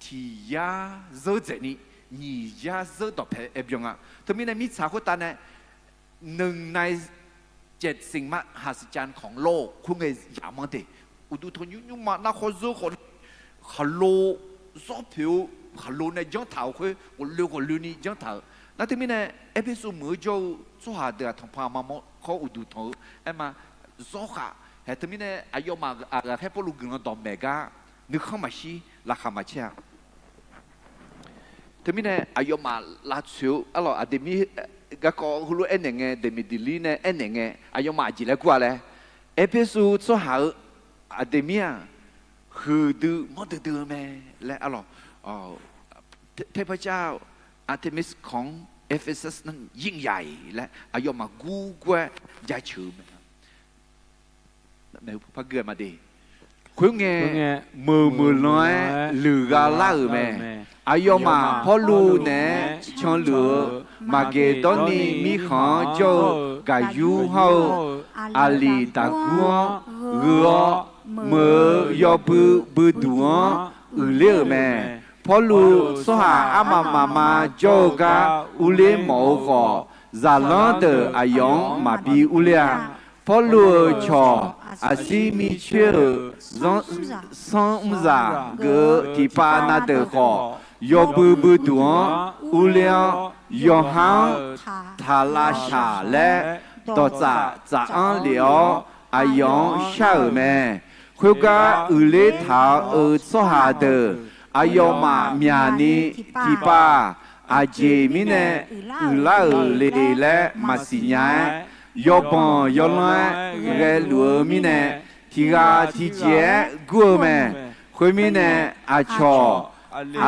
tiq yar zeur dzaeq ni nyiq yar zeur dawqpae aer byan nga. Teumirnae mirtsaq khoertav nae nui nai เจ็ดสิ่งมหัศจรรย์ของโลก khoerngae yamq-anr de. Uqduq tanqnymr nymrma nar khawzeur khawf ni khaqlo zawr poeq-eu khaqlo nae janr taq-euq khoer ghawqloe ghawqloe ni janr taq-euq. Nar teumirnae Erpersu meuq-eu jawr-eu tsawrhaq deuq-aq tanqpanq maqmawr kawr uqduq tanq-eu aer ma. Zawr khaq hae teumirnae aqyawfmaf ghaqkhaer Pawrluv guiqlanq dawqmaeq gar nuikhanr maqshir laqkhaq maqcaer-a. Teumirnae aqyawfmaf lavtsoeq-eu arlawq Aqdeqmir garkawv heulof-aer aernaeq ngae, Deqmeqdeqlir nae aernaeq ngae, aqyawfmaf aqjeq laer kur-a laer, Erpersu tsawrhaq-euq Aqdeqmir-aq, huiqdui manrdui dui-eu mae laer arlawq, taepacar-eu Artemis ของเอเฟซัสนั้นยิ่งใหญ่ laer aqyawfmaf gurgur-aer jaceuq-eu mae. Khoerngae, meuq meuq lan-aer luiqgha lar-euq mae. Aqyawfmaf Pawrluv naeq-aer canluf-eu Maqgeqdawrni mirkhanq-anr jawr-eu Gaqyur hawr-eu Aqliqdaqgur-anr gheu-awr, meuq-eu yawbui buiduq-anr uiqler-euq mae. Pawrluv tsawrhaq armaf mafma jawr-eu gar urler mawf-eu khawf, zaqlanr deuq aqyawf-anr maqbi urler-a. Pawrluv-euq cawq aqsir mircoer-euq zanrsanr mrzaq geuf-eu tiqpav na deuq khawf, yawbui buiduq-anr urler-awr, yawqha-anr taq lavshaq laer dawqtsaf tsaf-anr lef-awr, aqyawf-anr shar-euq mae. Khoergar uiqler taq-euq tsawrhaq deuq aqyawfmaf myaqni tiqpav-aq, aqjeq mirnae uiqlar-euq le laer maqsiq nya-aer, yawbanq yawlanr-aer ghaeluf-eu mirnae, tiq ghaq tiqjeq-aer gur-eu mae. Khoermirnae, aqcawq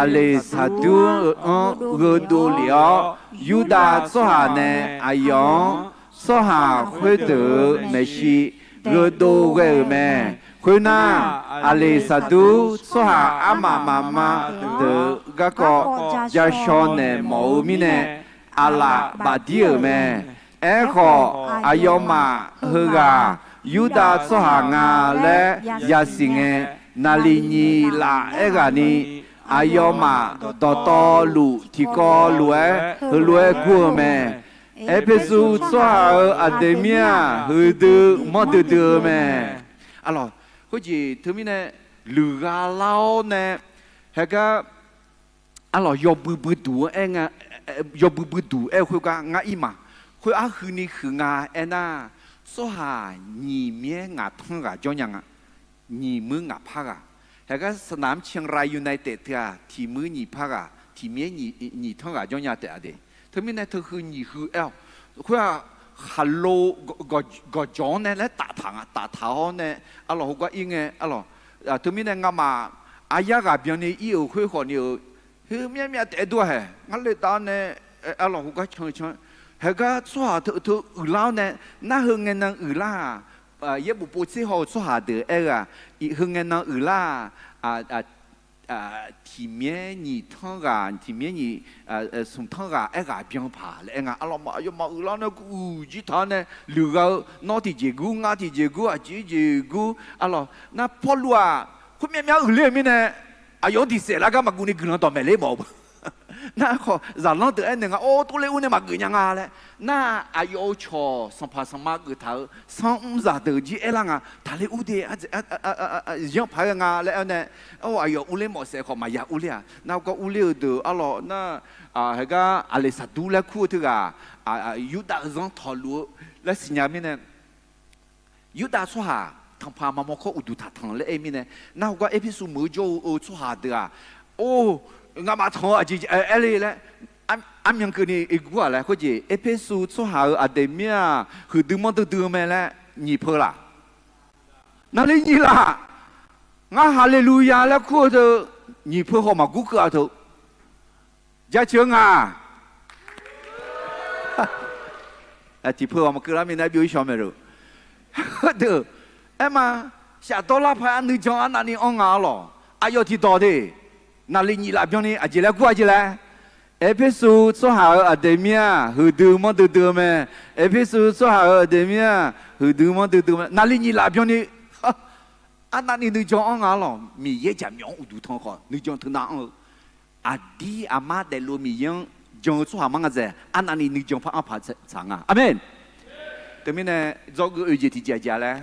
Aqleqsaqdur-anr gheudov lef-awr, Yurdav tsawrhaq nae aqyawf-anr tsawrhaq khoerdeuq-euq maeqshi gheudov ghae-euq mae. Khoernar, Aqleqsaqdur tsawrhaq armaf mafma deuq garkawv ja shaw naeq mawf-eu mirnae, aqlaf bafdir-euq mae. Aerkhawf, aqyawfmaf heughaq Yurdav tsawrhaq nga laer yasiq ngae, naqliq nyiq laf aerghaqni, aqyawfmaf dawqtawvluf tiqkawv lof-aer heulof-aer gur-eu mae. Erpersu tsawrhaq-euq aqdaeq mir-aq, huiqdui manrdui dui-eu mae. Arlawq, khoerjeq teumirnae, luiqgha lar-awr nae, haegar, arlawq, yawbui buiduq-anr aer nga, yawbui buiduq aer-eu khoergar ngar ir ma. Khoer arhuini huiq nga aernar, tsawrhaq nyiq myaer ngaq tanr ghaq jawr nya nga. Nyiq muir ngaq par ghaq. Haegar สนามเชียงราย United teu-aq, tiq muir nyiq par ghaq, tiq myaer nyiq tanr ghaq jawr nya taef-a de. Teumirnae teuhuiq nyiq huiq aer-awq. Khoer-aq, khaqlo gawqjawq-anr nae laer taftaq nga, taftaq-awr nae, arlawq, heugar ir ngae, arlawq, teumirnae ngamaf aryar ghaq byanni ir-euq khoer khawfni-euq, heu myavmyav taef-aer dur-a haeq. Ngar le dav-awr nae, arlawq, heugar can can. Haegar tsawrhaq teu teu uiqlar-awr nae, nar heu ngae nan uiqlar-aq, yaerbof povtser haw-eu tsawrhaq deuq aer-eu-aq, iq heu ngae nan uiqlar-aq, tiq myaer nyiq tanr ghaq, tiq myaer nyiq smq tanr ghaq aerghaq byan paq laer aer nga. Arlawq, aqyawfmaf uiqlar nae kuv uiq jir taq-awr nae, luiqgha-eu nawr tiqjeq gur, ngar tiqjeq gur, aqjeq jeq gur, arlawq, nar Pawrluv-aq, khoer myavmyav uiqler-euq mirnae, aqyawf-anr diqsaef lar gar maqguv ni guiqlanq dawqmaeq ler mawf-eu. Nar khawf zaqlanr deuq aernaeq nga, or, tov ler ur nae maqgeuf nya nga laer. Nar aqyawf-euq cawq sanqpaq sanqma geuftaq-euq sanr mrzaq deuq jir aerlar nga, taqler ur de, yanr paq-aer nga laer aer nae, or, aqyawf urler mawf saef khawf maqya urler-aq. Nar gar urler-euq deuq arlawq nar, haegar Aqleqsaqdur laer kur-eu teughaq, Yurdav-euq zanr tawqluf-eu laer siqnya mirnae, Yurdav tsawrhaq tanqpaq maqmawr kawr uqduq taqtanq laer aer mirnae, nar heugar Erpersu meuq-eu jawr-eu tsawrhaq deuq-aq, or, ngamaf tanq-eu aqjeq aer le laer, armyan keuvni gur-aq laer khoerjeq, Erpersu tsawrhaq-euq aqdaeq mir-aq, huiqdui manrdui dui-eu mae laer nyiq peu laq? Naqli nyiq laf? Ngar haleluya laer kur-eu teu, nyiq peu haw maqgur keuv-a teu, jaceuq-eu nga. Tiq peu haw maqkeuv lar mirnae byov-ir shawr mae loq. Heudeuq aer ma, shafdawr lar paq-aer nuijan arnavni anr nga arlawq. Aqyawf tiqdawq de, naqli nyiq laf byanni aqjeq laer gur-a jeq laer? Erpersu tsawrhaq-euq aqdaeq mir-aq, huiqdui manrdui dui-eu mae. Erpersu tsawrhaq-euq aqdaeq mir-aq, huiqdui manrdui dui-eu mae. Naqli nyiq laf byanni arnavni nuijan anr nga arlawq. Miqyaer jaqmyawf-anr uqduq tanq khawf nuijan teunav anr-eu, aqdir aqmar daefluf-eu Miqyaer-anr jan-eu tsawrhaq mar nga dzaeq, arnavni nuijan par anr paq tsaq nga. Aqmeq. Teumirnae dzawgeuf oeq jeq tiqjeq aqjeq laer,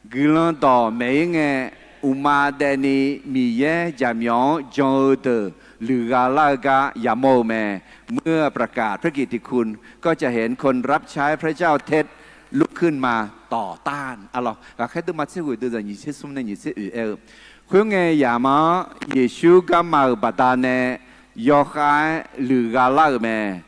guiqlanq dawq maeq-ir ngae, uqma daefni Miqyaer jaqmyawf-anr jan-eu deuq luiqgha lar-eu gar yamawr-eu mae. เมื่อประกาศพระกิตติคุณ ก็จะเห็นคนรับใช้พระเจ้าเท็จลุกขึ้นมาต่อต้าน arlawq. Ghaqkhaer deuvma tser ghoeq deuvzaq nyiq tser smr nae nyiq tser oeq aer-eu, khoerngae yamq-anr Yeqsur garma-euq baqdanae yawkhav-aer luiqgha lar-euq mae.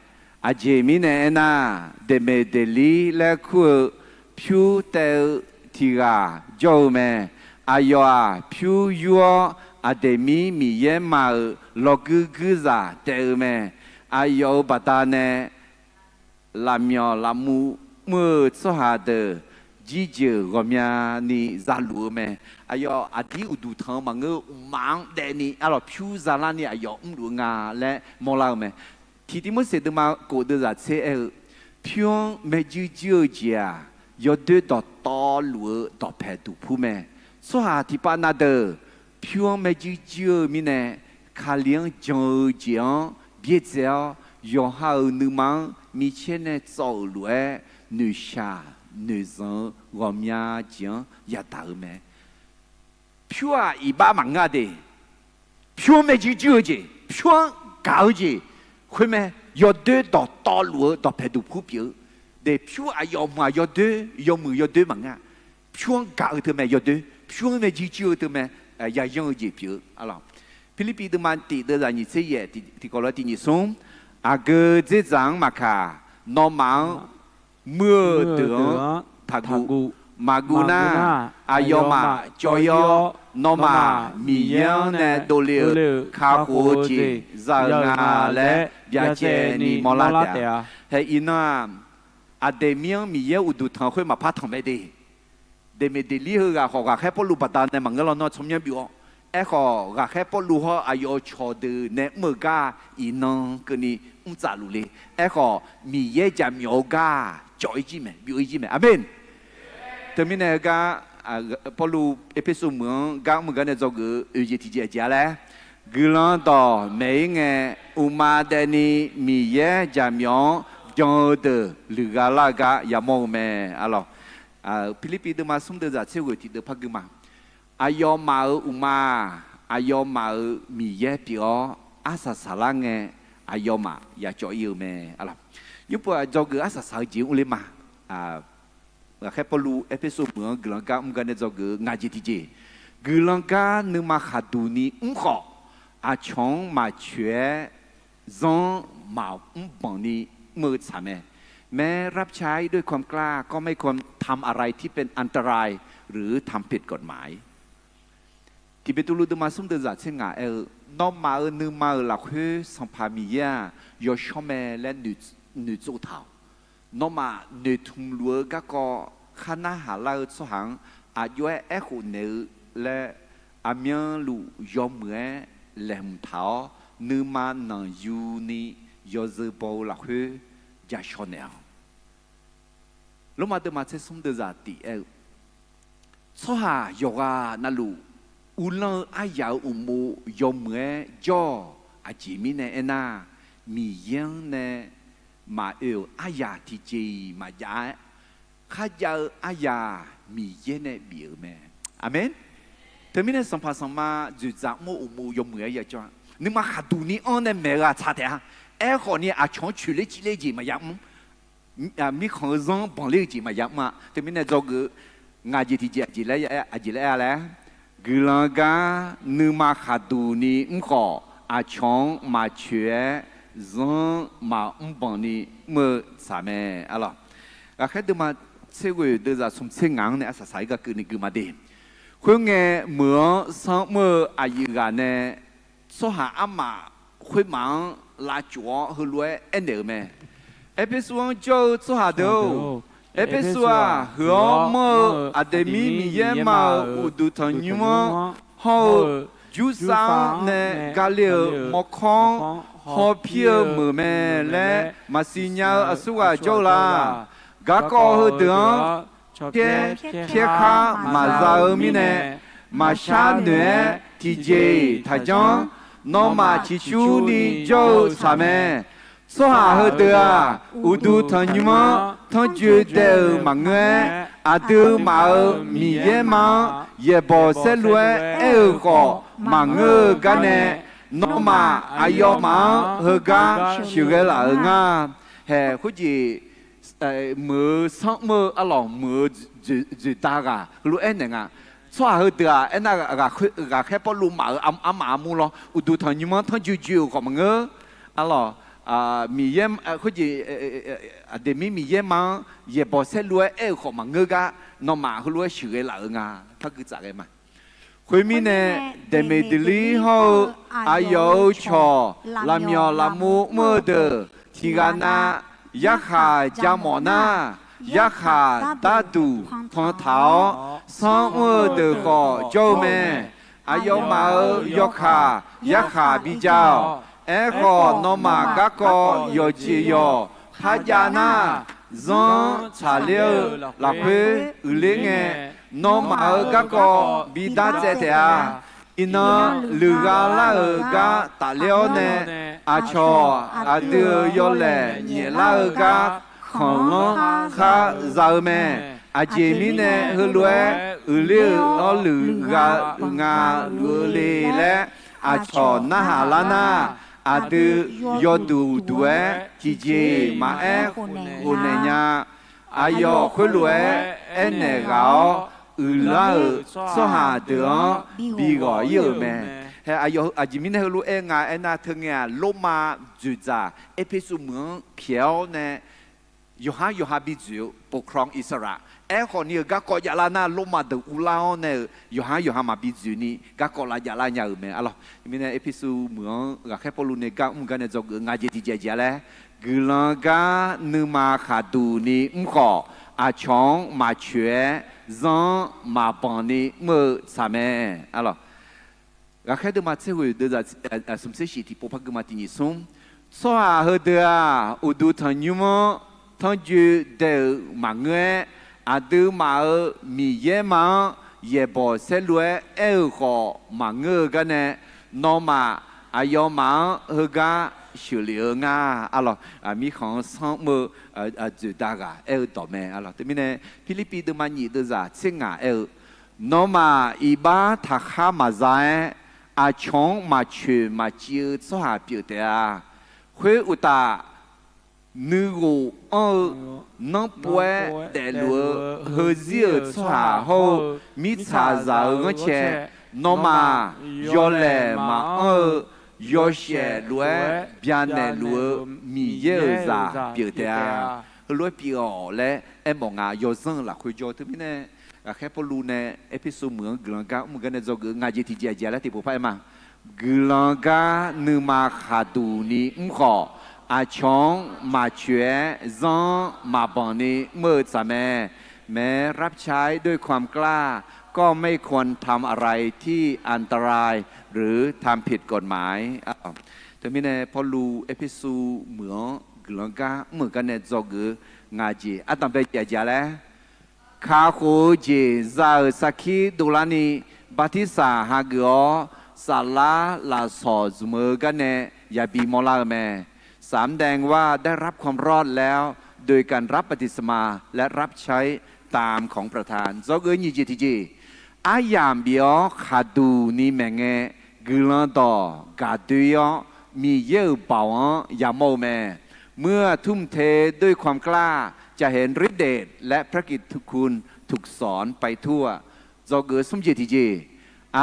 Aqjeq mirnae aernar, Deqmeqdeqlir laer kur-eu pyur taev-eu tiq ghaq jawr-eu mae. Aqyawf-aq, pyur yur-awr aqdaeq mir Miqyaer ma-euq lawrguir guirzaq taev-eu mae. Aqyawf-euq baqdanae lafmyawf lafmuv mr-eu tsawrhaq deuq jirjeuq ghawqmyani zaluf-eu mae. Aqyawf aqdir uqduq tanq-eu maqngeur-eu, uqma-anr daefni arlawq pyur zalarni aqyawf mrluf-eu nga laer mawrlar-eu mae. Tiqtimorseq deuvma kof deuvzaq tser aer-eu, pyur-anr maerjuir juir-eu jeq-aq, yawdoer dawqtawvluf-eu dawqpaeq duqpur mae. Tsawrhaq tiqpav na deuq pyur-anr maerjuir juir-eu mirnae, Kali-anr jan-eu jeq-anr byaerdzae-awr, yawqha-euq nuima-anr micaer nae tsawv-euq lof-aer, noeqshaq noeqzanq-eu ghawqmya jeq-anr yadaq-eu mae. Pyur-aq iqbax maqngeur-a de. Pyur-anr maerjuir juir-eu jeq, pyur-anr gaq-eu jeq, khoermae, yawdoer dawqtawvluf-eu dawqpaeq duqpur pyeuf-eu. De pyur aqyawf muiq-aq yawdoer, yawmuiq yawdoer maqngeur-a. Pyur-anr gaq-eu teumae yawdoer, pyur-anr maerjuir juir-eu teumae, yayanr-eu jeq pyeuf-eu. Pirlirpiv deuvma tiq deuvzaq nyiq tser yaef tiqkawv lof-aer tiq nyiq smr, aqgeu dzerdzaq-anr maqkaq, nawmaf-anr muir-eu deuq-anr taqguv. Maqguv nar, aqyawfmaf cawv-ir-awr, nawmaf Miqyaer-anr nae dovle-euq kakhof-eu jeq za-eu nga laer byacaevni mawrlar taef-a. Hae iqnan-aq, aqdaeq mir-anr Miqyaer uqduq tanq khoer maqpar tanq mae de. Deqmeqdeqlir heughaq khawf, ghaqkhaer Pawrluv baqdanae maqngeur lawnmr tsawrmyanr byov-awr, aerkhawf, ghaqkhaer Pawrluv hawr aqyawf-euq cawqdeuq nae mr-euq gar iqnan keuvni mr tsaf luf le. Aerkhawf, Miqyaer jaqmyawf-eu gar cawv-ir jir mae, byov-ir jir mae. Aqmeq. Teumirnae heugar, Pawrluv Erpersu meuq-anr gar mr-eu gar nae dzawgeuf-eu oeq jeq tiqjeq aqjeq-a laer, guiqlanq dawq maeq-ir ngae, uqma daefni Miqyaer jaqmyawf-anr jan-eu deuq luiqgha lar-eu gar yamawr-eu mae. Arlawq, Pirlirpiv deuvma smr deuvzaq tser ghoeq tiqdeuv par gui ma. Aqyawfmaf-euq uqma-aq, aqyawfmaf-euq Miqyaer pyeuf-awr arsaq saqlar ngae, aqyawfmaf yacawv ir-eu mae. Arlawq, nymrpov-aq dzawgeuf arsaq saq-eu jeq mr ler ma. Ghaqkhaer Pawrluv Erpersu meuq-anr guiqlanq gar mr gar nae dzawgeuf-eu ngaq jeq tiqjeq, guiqlanq gar nuima khaqduq ni mr khawf, aqcawq-anr maqcoeq-aer zanr-anr maqmr banq ni mr-eu tsaq mae. แม้รับใช้ด้วยความกล้า ก็ไม่ควรทำอะไรที่เป็นอันตราย หรือทำผิดกฎหมาย Tiqbeqtuvluv deuvma smr deuvzaq tser ngaq aer-eu, nawmaf-euq nuima-euq lafkhoer Sanqpaq Miqyaer-aq yawshawr mae laer noeqtsov taq-awq. Nawmaf noeqtmq luf-eu garkawv khar narhaq lar-eu tsawrhaq-anr aqjox-aer aerkhof naeq-eu laer, aqmyanluf yawmuiq-aer laeqhmq taq-awr, nuima nanqyu ni yawzeu baw-eu lafkhoer jashawr naeq-awq. Lormav deuvma tser smr deuvzaq tiq aer-eu, tsawrhaq yawqghaq navluf uvlanr-eu aryaq-euq uqmov yawmuiq-aer jawr-awq. Aqjeq mirnae aernar, Miqyaer-anr nae maqoe-euq aryaq tiqjeq-iq maqjav-aer, kharjav-eu aryaq Miqyaer nae bif-euq mae. Aqmeq. Teumirnae sanqpaq sanqma dzoeqdzaq mr-eu uqmov yawmuiq-aer ya jawr-a. Nuima khaqduq ni anr nae maeq-eu ghaq tsaq taef-a. Aerkhawf ni aqcawq-anr coeqler civler jeq maqya mr. Mirkhanq-eu zanr-anr banqler-eu jeq maqya mr-a. Teumirnae dzawgeuf-eu ngaq jeq tiqjeq aqjeq laer aer-a laer, guiqlanq gar nuima khaqduq ni mr khawf, aqcawq-anr maqcoeq-aer zanr-anr maqmr banq ni mr-eu tsaq mae. Arlawq, ghaqkhaer deuvma tser ghoeq deuvzaq smq tser ngaq-anr nae arsaq saq-ir gar keuvni gui ma de. Khoerngae, meuq-anr sanrmr-eu aqyuif ghaq nae tsawrhaq armaf khoermaf-anr lavcof-awr heulof-aer aernaeq-euq mae. Erpersu-anr jawr-eu tsawrhaq deuq-or, Erpersu-aq, huiq-awr manr-eu Aqdeqmir Miqyaer ma-euq uqduq tanqnymr-anr hawr-eu, jursar-anr nae gale-euq mawrkawr-anr hawpir-eu meuq mae laer maqsiq nya-eu aqsurghaq jawr-eu la. Garkawv heudeuq-anr pyaer pyaer khar maqza-eu mirnae, maqshar noeq-aer tiqjeq-iq taqjanr. Nawmaf ciqcurni jawr-eu tsaq mae. Tsawrhaq heudeuq-aq, uqduq tanqnymr-anr tanrjoe daev-euq maqngeur-aer, aqduimaf-euq Miqyaer ma-anr yaeqbawq saerlu-aer aer-euq khawf maqngeur-eu gar nae, nawmaf aqyawfmaf-anr heugar sheuqghae laf-euq nga. Haeq khoerjeq, meuq-eu sanrmr-eu arlawq, meuq-eu dzoeqda ghaq heulof-aer naeq nga. Tsawrhaq heudeuq-aq aernar, ghaqkhaer Pawrluv maf-euq armaf armur lawr, uqduq tanqnymr-anr tanrjoe joe-euq khawf maqngeur. Arlawq, Miqyaer khoerjeq, Aqdeqmir Miqyaer ma-anr yaeqbawq saerlu-aer aer-euq khawf maqngeur gar, nawmaf heulof-aer sheuqghae laf-euq nga. Par gui tsaf ghae ma. Khoermirnae, Daeqmeqdeqlir hawr-eu aqyawf-euq cawq lafmyawf lafmur mr-eu deuq tiqghaq nav yarkhaq ja mawf nar, yarkhaq darduq pantaq-awr, sanrmr-eu deuq khawf jawr-eu mae. Aqyawfmaf-euq yawkaq yarkhaq bija-awq. Aerkhawf, nawmaf garkawv yawqjeq yawq parjav nar, zanr-anr tsaqler-eu lafkhoer uiqler ngae, nawmaf-euq garkawv bidar tsaev taef-a. Iqnan luiqgha lar-euq gar tafler-awr nae, aqcawq aqdui-euq yawlaeq nyaeflar-eu gar khanqlanr khar za-eu mae. Aqjeq mirnae heulof-aer uiqler-euq awrluiq ghaq uiqnga luf-eu le laer aqcawq narhaq lar nar, aqdui yawduq uqduq-aer tiqjeq maqaer khofnaeq nya. Aqyawf khoerlof-aer aernaeq ghaq-awr, uiqlar-euq tsawrhaq deuq-anr bi ghawq-ir-euq mae. Hae, aqjeq mirnae heulof-aer nga aernar, teungae-aq, Lormav dzoeqdzaq Erpersu meuq-anr pyaeq-awr nae yawqhar yawqha bi dzoeq-eu ปกครองอิสระ. Aerkhawf ni-euq garkawv javlar nar, Lormav deuq uvlar-awr nae-euq yawqhar yawqha maqbi dzoeq ni garkawv lav javlar nya-euq mae. Arlawq, mirnae Erpersu meuq-anr ghaqkhaer Pawrluv nae gar mr gar nae dzawgeuf-eu ngaq jeq tiqjeq jeq-a laer, guiqlanq gar nuima khaqduq ni mr khawf, aqcawq-anr maqcoeq-aer zanr-anr maqbanq ni mr-eu tsaq mae. Arlawq, ghaqkhaer deuvma tser ghoeq deuvzaq smq tser shif tiqpov par gui ma tiq nyiq smr. Tsawrhaq heudeuq-aq, uqduq tanqnymr-anr tanrjoe daev-euq maqngeur-aer, aqduimaf-euq Miqyaer ma-anr yaeqbawq saerlu-aer aer-euq khawf maqngeur-eu gar nae, nawmaf aqyawfmaf-anr heugar sheuqlef-eu ngar. Arlawq, mirkhanq-anr sanr mr-eu dzoeqda ghaq aer-eu dawq mae. Arlawq, teumirnae Pirlirpiv deuvma nyiq deuvzaq tser ngaq aer-eu, Nawmaf iqbax taqkhar maqza-aer, aqcawq-anr maqcoeq maqciv-eu tsawrhaq pyeuf taef-a. Khoeruqtaf, nuighof anr-eu, nanrpov-aer daefluf-eu, heuzir-euq tsawrhaq hawr-eu, mirtsaqzaq-euq ghanrcae, nawmaf yawlaeq maqanr-eu, yawshaef lof-aer byanaeq luf-eu Miqyaer-euq zaq pyeuf taef-a. Heulof-aer pyeuf-awq laer aermawf nga. Yawzanr-eu lafkhoer jawr-eu teumirnae, ghaqkhaer Pawrluv nae Erpersu meuq-anr guiqlanq gar mr-eu gar nae dzawgeuf-eu ngaq jeq tiqjeq aqjeq laer tiqpov par-aer ma. Guiqlanq gar nuima khaqduq ni mr khawf, aqcawq-anr maqcoeq-aer zanr-anr maqbanq ni mr-eu tsaq mae. แม้รับใช้ด้วยความกล้า ก็ไม่ควรทำอะไรที่อันตราย หรือทำผิดกฎหมาย Teumirnae Pawrluv Erpersu meuq-anr guiqlanq gar mr-euq gar nae dzawgeuf-eu ngaq jeq ardanqbae jeq aqjeq laer, kakhof-eu jeq za-euq sarkir dovlarni, bartirsaq hageuf-awr, saflar lafsawq zmq-eu gar nae yabi mawrlar-eu mae. สำแดงว่าได้รับความรอดแล้ว โดยการรับบัพติศมาและรับใช้ตามของประทาน Dzawgeuf nyiq jeq tiqjeq, aryamq bif-awr khaqduq ni maeqngae, guiqlanq dawq gaqdoe-awr, Miqyaer-euq baoq-anr yamawr-eu mae. เมื่อทุ่มเทด้วยความกล้า จะเห็นฤทธิ์เดชและพระกิตติคุณถูกสอนไปทั่ว Dzawgeuf smr jeq tiqjeq,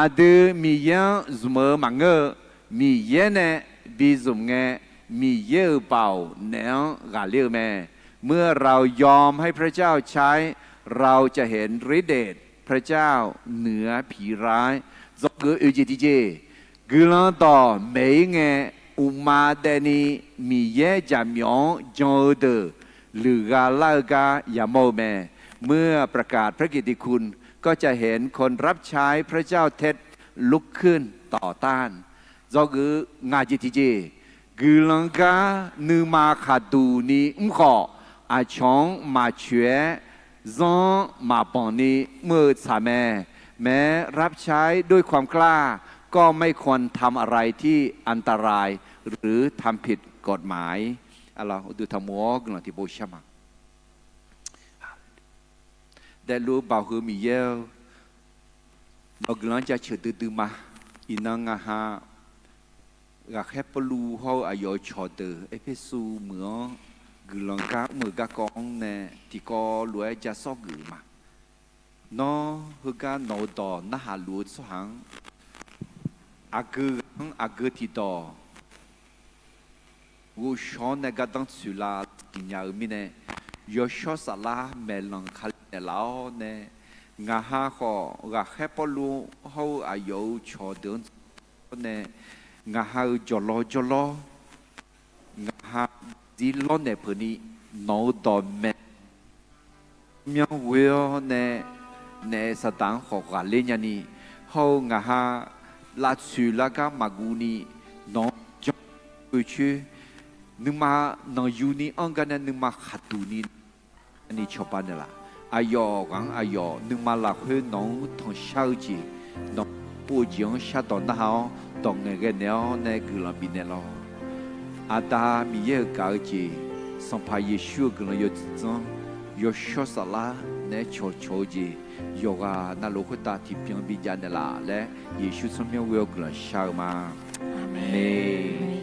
aqdui Miqyaer-anr zmq-eu maqngeur-eu, Miqyaer nae bi zmq ngae, Miqyaer-euq baoq naeq-anr ghaqler-eu mae. เมื่อเรายอมให้พระเจ้าใช้ เราจะเห็นฤทธิ์เดชพระเจ้าเหนือผีร้าย Dzawgeuf oeq jeq tiqjeq, guiqlanq dawq maeq-ir ngae, uqma daefni Miqyaer jaqmyawf-anr jan-eu deuq luiqgha lar-eu gar yamawr-eu mae. เมื่อประกาศพระกิตติคุณ ก็จะเห็นคนรับใช้พระเจ้าเท็จลุกขึ้นต่อต้าน Dzawgeuf ngaq jeq tiqjeq, guiqlanq gar nuima khaqduq ni mr khawf, aqcawq-anr maqcoeq-aer zanr-anr maqbanq ni mr-eu tsaq mae. แม้รับใช้ด้วยความกล้า ก็ไม่ควรทำอะไรที่อันตราย หรือทำผิดกฎหมาย Uqduq taqmov-awr guiqlanq tiqpov shar ma. Daefluf-eu baoq heu Miqyaer-eu, nawq guiqlanq-anr jaceuq duidui ma. Iqnan ngaq ha ghaqkhaer Pawrluv hawr-eu aqyawf-euq cawqdeuq Erpersu meuq-anr guiqlanq gar mr-euq garkawv-anr nae tiqkawv lof-aer ja sawr geuf ma. Nawr heugar nawq-eu dawq narhaq luf-eu tsawrhaq-anr, aqgeu ghaq-anr aqgeu tiqdawq ghovshaw-awr nae gardanr tsoeq la siqnya-eu mirnae, yawshawr saflar maeqlanq kali naeqlaf-awr nae, ngaq ha khawf ghaqkhaer Pawrluv hawr-eu aqyawf-euq cawqdeuq-anr nae, ngaq ha-euq jawqlawr jawrlawr, ngaq ha zirlawr naeq peuq ni, nawq-eu dawqmaeq myanr ghoe-awr nae, naef saqdaq-anr khawf ghaqler nyani, hawr-eu ngaq ha lavtsoeq lar gar maqguv ni, nawq-anr janr oe coer, nuima nanqyuni anr gar nae nuima khaqduq ni ni cawba naeqlaf. Aqyawf ghaq-anr aqyawf nuima lafkhoer nawq-anr tanqshar-eu jeq, nawq-anr pov-eu jeq-anr shardawq narhaq-awr dawq ngaeqghae naeq-awr nae guiqlanq bifnaeq lawq. Aqda Miqyaer-euq gaq-eu jeq, Sanqpaq Yeqsur-euq guiqlanq yawdzanr, yawshawr saflar naeq-aer cawqcawq-eu jeq, yawqghaq navluf khoertav tiqbyan bijav naeqlaf laer Yeqsur tsawrmyanr ghoe-awr guiqlanq shar-eu ma. Aqmeq.